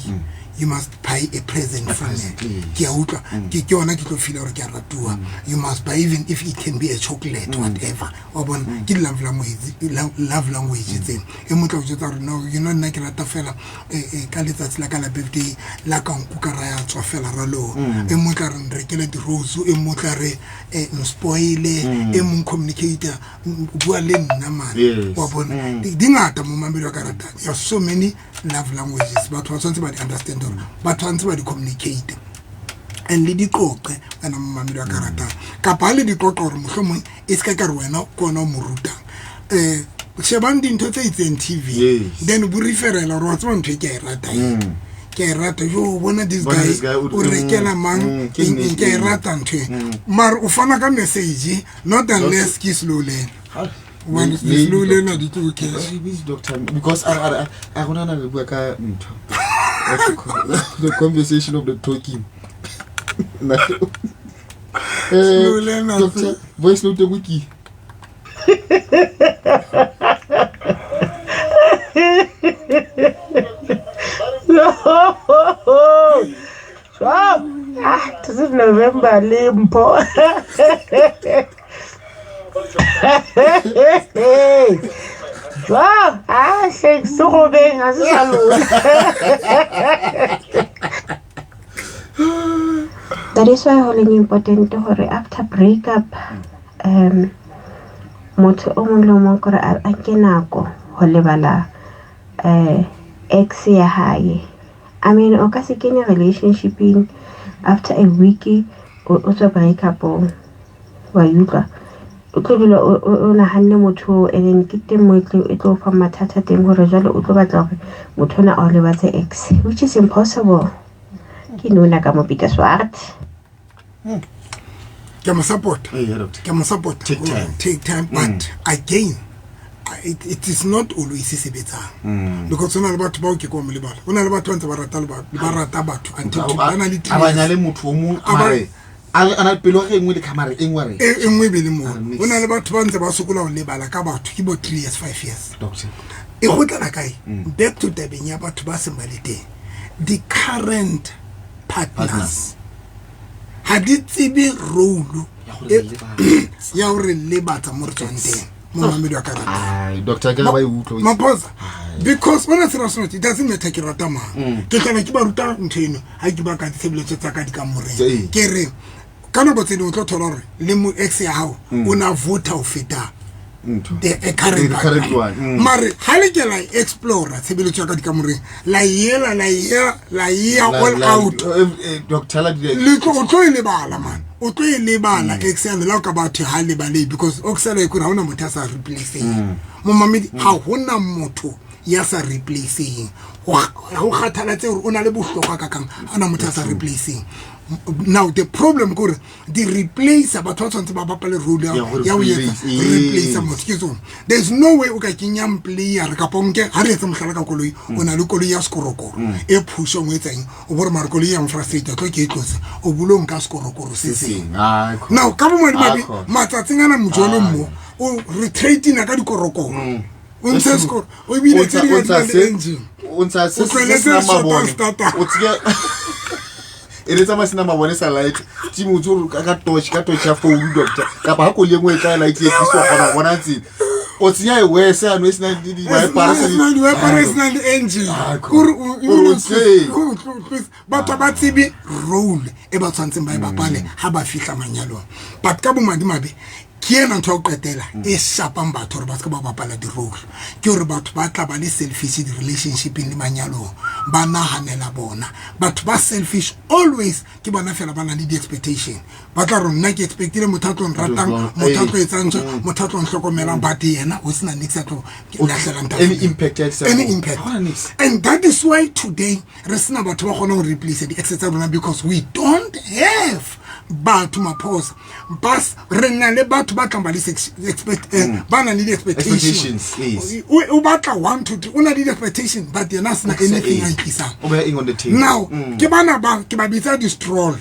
you must buy a present for me. Present, yes. Ke a utlwa, ke yona ke tlo feela gore ke a ratuwa. You must buy, even if it can be a chocolate, whatever, wa bona. Ke di-love language, love language tseno. E mo tla o jwetsa gore no, you know, nna ke rata fela ka letsatsi la ka la birthday la ka nkuka ra ya tswa fela ra loo. E mo tla re nrekele di-rose, e mo tla re nspoile, e mong communicator, bua le nna mane. Wa bona. Di ngata, momamedi wa ka ratang. There are so many love languages. Batho ba tshwanetse ba di understand gore ba tshwanetse ba di communicate and le diqoqe wena momamedi wa ka ratang, kapa ha le diqoqa gore mohlomong e se ka ka re wena ke ona o mo rutang, shebang dintho tse itseng TV. Then bo referela gore wa tseba ntho e ke a e rata e. Ke a e rata jo bona this Bona guy this guy o rekela mang ke eng, eng, nnete, ke a e rata ntho e. Mara o fana ka message, not unless ke slow learner. Hobane Maybe, slow doctor. learner di tlo cash. Maybe, doctor, because a rona na re bua ka ntho. What you call the conversation of the talking. Slow learner. Doctor, voice note e ke. Wow. Ah, this is November le Mpho. Wow, ah, hleng se gobeng ha se sa lona. That is why ho leng important hore after breakup Motho o mong le o mong kore a nke nako ho lebala ex ya hae. I mean, o ka se kene relationshipeng after a week o tswa break up-ong, wa e utlwa. O tlo dula o nahanne motho oo, and then ke teng mo e tlo o fang mathata teng hore jwale o tlo batla hore motho ona a o lebatse ex, which is impossible. Ke nona ka mo Peter Swart. Ke mo support. Ee, doctor. Ke mo support. Take time. Take time, but again, it is not always e sebetsang. Because ho na le batho bao ke ko mo lebala. Ho na le batho ba ntse ba rata le ba rata batho until ba na le a ba nyale motho o mong, A ba- mare a na le pelo ya gagwe e nngwe le khamare e nngwe a re e nngwe e be le moo. A re nix. Ho na le batho ba ntse ba sokola ho lebala ka batho ke bo 3 years, 5 years. Doctor. E kgutlela kae? Back to tabeng ya batho ba seng ba le teng. The current partners ha di tsebe role Ya hore ya hore lebatsa mo re tswang teng, momamedi wa ka ratang. Ai, doctor, ke re ba e utlwa. Maphosa, because ona serious note, it doesn't matter ke rata mang, ke tlabe ke ba ruta ntho eno ha ke ba ka ditshebeletso tsa ka dikamoreng. Ke re ka nako tse dingwe o tlo thola hore le mo ex ya hao o na vota ho feta Ntho. the current The current partner. one. Mare ha le ke la explora tshebeletso ya ka dikamoreng, la ela la ela la ya all out. Doctor la di Le tlo o tlo e lebala man, o tlo e lebala ex yane la o ka batho ha lebale, because o ksela e kore ha hona motho ya sa replaceng momamedi, ha hona motho ya sa replaceng ho kgathalatse hore o na le bohlokwa ka kang, ha hona motho ya sa replaceng. Now the problem ke hore di-replacer, batho ba tshwanetse ba bapale role Ya ho ya ho etsa replace, ee. replacer motho ke tsone. There is no way o ka kenyang player kapa o nke ha re etse mohlala ka koloi, o na le koloi ya sekorokoro e phushong o etsang o bore mare koloi ya mfrustrate tlo ke e tlose, o bule o nka sekorokoro se seng. Ai, khona. Now ka bomadimabe Ah, khona. matsatsing ana mojolo mo o re tradina ka dikorokoro, o ntshe That's sekoro o ebile O tse ding o ha di na ntsha le engine. O ntsha se O tlohelletse se senang short mabone. starter. O tsike e le tsamaya sena mabone sa light timo o tse ka torch, ka torch ya phone, doctor, kapa ha koloi e nngwe e tla light e tliswa kgona go bona tsela, o tsenya e wese ano e senang le di-wiper, E senang di-wiper, e senang le engine. Ah, Kore Kore o tsebe. batho ba tsebe role e ba tshwantseng ba e bapale ha ba fihla manyalong, but ka bomadimabe ke ena ntho ya ho qetela e shapang batho hore ba se ke ba bapala di-role, ke hore batho ba tla ba le selfish di-relationshipeng le manyalong, ba nahanela bona. Batho ba selfish always ke bona fela ba nang le di-expectation, ba tla re nna ke expectile motho a tlo nratang, motho a tlo etsang ntho, motho a tlo nhlokomelang, but yena o sena niks a tlo lahlelang Any tafoleng. impact ya tlisang Any moo. impact. Ha hona niks. And that is why today re sena batho ba kgonang ho replace di-ex tsa rona, because we don't have batho maphosa bas re na le batho ba tlang ba le expect, ba nang le di-expectation. Expectations, yes. O batla 1 2 3, o na le di-expectation, but yena a sena anything a e tlisang. O beha eng on the table? Now ke bana ba ke ba bitsa di-stroll.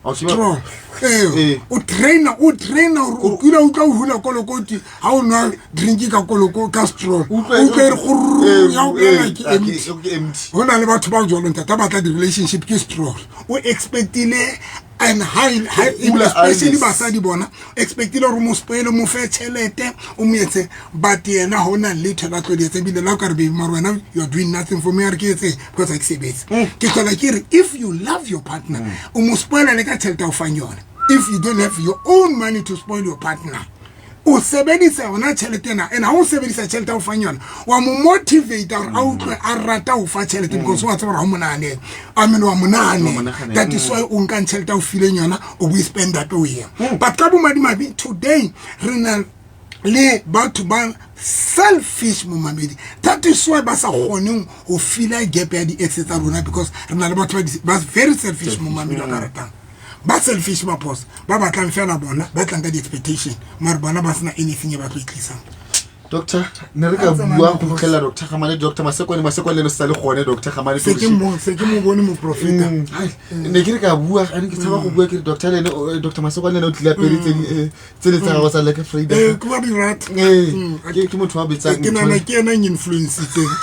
O tseba- Stroll. Ee, Ee. o trainer, o trainer hore o kile wa utlwa o hula kolokoti ha o nwa drink ka koloko ka straw, o Utlwa e utlwa e re kgorrrr, Ee, ya o bolela ee, ke ah, empty. ke empty. Ho na le batho ba jwalo ntate, ba batla di-relationship ke straw, o expectile and high, high, Hula especially Alice. basadi bona, expectile hore o mo spoile, o mo fe tjhelete, o mo etse, but yena ha hona letho la tlo le etsa. Ebile la o ka re, baby, mare wena you are doing nothing for me, a re ke etseng because ha ke sebetse. Ke hlola ke re if you love your partner, o mo spoila le ka tjhelete a o fang yona. If you don't have your own money to spoil your partner, o sebedisa yona tjhelete ena, and ha o sebedisa tjhelete a o fang yona, wa mo motivate hore a utlwe a rata ho fa tjhelete, because wa tseba hore ha o mo nahanele, I mean, wa mo nahanela. Wa mo nahanela. That is why o nkang tjhelete a o fileng yona, o bo e spenda pe o yena. But ka bomadimabe today re na le batho ba selfish momamedi, that is why ba sa kgoneng ho fila gap ya di-ex tsa rona, because re na le batho ba very selfish momamedi wa ka ratang, ba selfish maphosa, ba batlang fela bona, ba tlang ka di-expectation, mare bona ba sena anything e ba tlo e tlisang. Doctor, ne re ka bua go fitlhelela Doctor Gamane, Doctor Masekwane, Masekwane le ene o sa le gone, Doctor Gamane. Se ke mo, se ke mo bone moprofeta. Ai, ne ke re ka bua, a ne ke tshaba go bua, ke re doctor le ene Doctor Masekwane le ene o tlile apere tse tse le tsa gagwe tsa Lekker Vrydag. Ee, ke wa di rata. Ee, ke motho wa betsang Ke nahana ke ena e influencitseng,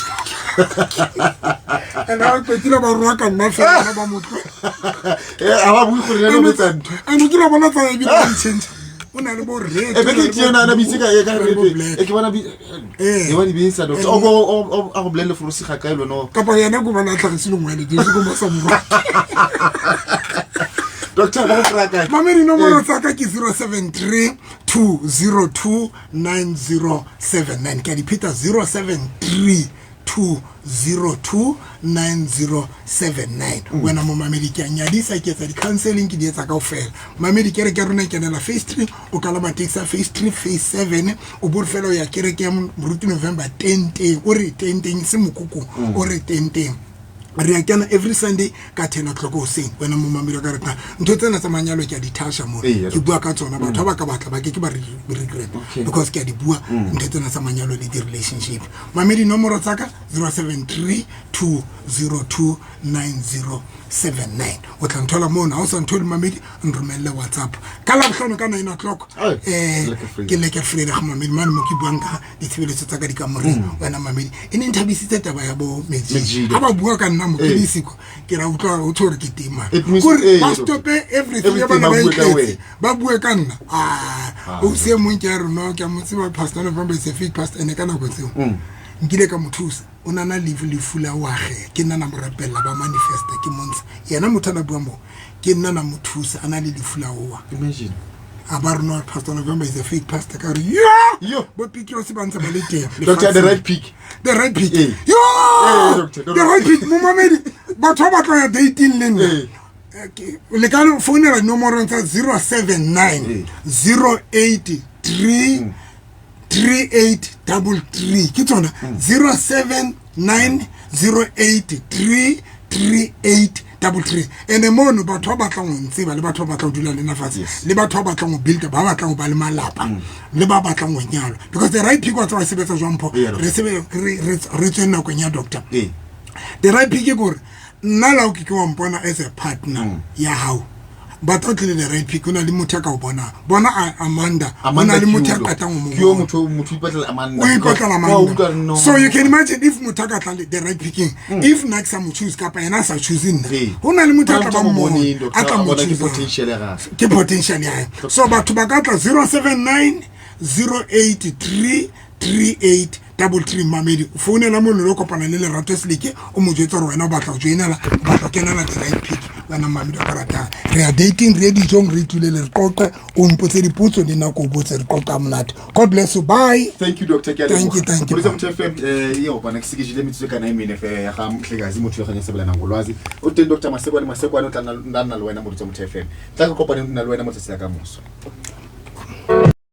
and ha qetile ba roa ka nna fela ba mo tlo. A ba bue gore le ene o betsa ntho. And o kile wa bona tsa ebile ba di-change, o na le bo red, E be ke ke yona ana bitse ka e ka o na le bo red. black. E ke bona Ee. e ba di betsa, doctor. O a go bolelle for o siga kae le wena Kapa yena ko bana a tlhagisile ngwele jesu ko mo sa mo rate. Doctor, ba go kry-a kae? Mamedi, nomoro tsa ka ke 073 202 9079. Ke a dipheta, 073 202 9079. Wena mo mamedi, ke a nyadisa, ke etsa di-counseling, ke di etsa kao fela. Mamedi, kereke ya rona e kenela phase 3. O kalama taxi ya phase 3, phase 7, o bore fela o ya kereke ya Moruti November tenteng. O re tenteng, se mokukung, o re tenteng. Re a kena every Sunday ka 10 o'clock hoseng. Wena mo mamedi wa ka retang, ntho tsena tsa manyalo ke a di thasha mo, ke bua ka tsona. Batho ba ka batla, ba ke ke ba regret because ke a di bua ntho tsena tsa manyalo le di-relationship. Mamedi, nomoro tsa ka 073 202 9079. O tla nthola mono. Ha o sa nthole, mamedi, nromelle WhatsApp. Ka Labohlano ka 9 o'clock, ke leke Vrede mamedi, mane mo ke buang ka ditshebeletso tsa ka dikamoreng. Wena mamedi, e ne nthabisitse taba ya bo Mejide Mejide. Ha ba bua ka nna mo, ke disiko ke ra utlwa o tshwere ke teng mane. It means- Kore ba doctor. stope everything ya Everything bana ba ba bue ka itletse wena. ba bue ka nna. Ah, o se mong ke a re no, ke a mo tseba, Pastor November is a fake pastor. Ene ka nako tseo nkile ka mo thusa, o nana lefu la wage, ke nna na mo rapella, ba manifesta, ke montsha yena motho a na buang mo, ke nna na mo thusa, a na le lefu la oa. Imagine. A ba re no, Pastor November is a fake pastor. Ka re yo Yo. bo Petros ba ntse ba le teng Doctor, the lefatsheng. right pick. The right pick. Yo. Doctor, The right pick. Momamedi, batho ba batla ya dating le nna, le ka founela dinomorong tsa 079 083 3833. Ke tsona, 079 083 3833. And mono batho ba batlang ho ntseba, le batho ba batlang ho dula le nna fatshe, le batho ba batlang ho builda, ba batlang ho ba le malapa, le ba batlang ho nyalwa, because the right pick, wa tseba e sebetsa jwang pho? Re sebe re tswe nakong ya doctor. The right pick ke kore nna la o ke ke wa mpona as a partner ya hao, but o tlile the right pick, o na le motho a ka o bonang bona Amanda, o na le motho a qetang ho mo Ke yo bona. motho o ipatlela Amanda. O ipatlela Wa Amanda. utlwa no. So you can imagine if motho a ka tla le the right picking, if nna ke sa mo choose kapa yena a sa choose nna, ho na le motho a tla ba mmona, a tla mo ke choose. Potential ya gagwe. Ke potential ya hae. So batho ba ka tla 079 083 3833. Mamedi, o founela mono, le kopana le Lerato Seleke, o mo jwetsa gore wena o batla go joinela, o batla go kenela the right pick. Wena mamedi wa ka ratang, re ya dating, re ye dijong, re itulele, re qoqe, o mpotse dipotso le nako o botse, re qoqa ha monate. God bless you, bye. Thank you, doctor, ke a Thank you, leboga. thank you. Moreetsi wa Motho FM, eo bona ke se ke jele metsotso e kana e mene fe ya ga Mhlekazi, motho yo ganya sebelanang ngolwazi o teng, Dr Masekwane. Masekwane o tla nna le wena, moreetsi wa Motho FM. Tla re kopane nna le wena mo tsatsi la ka moso.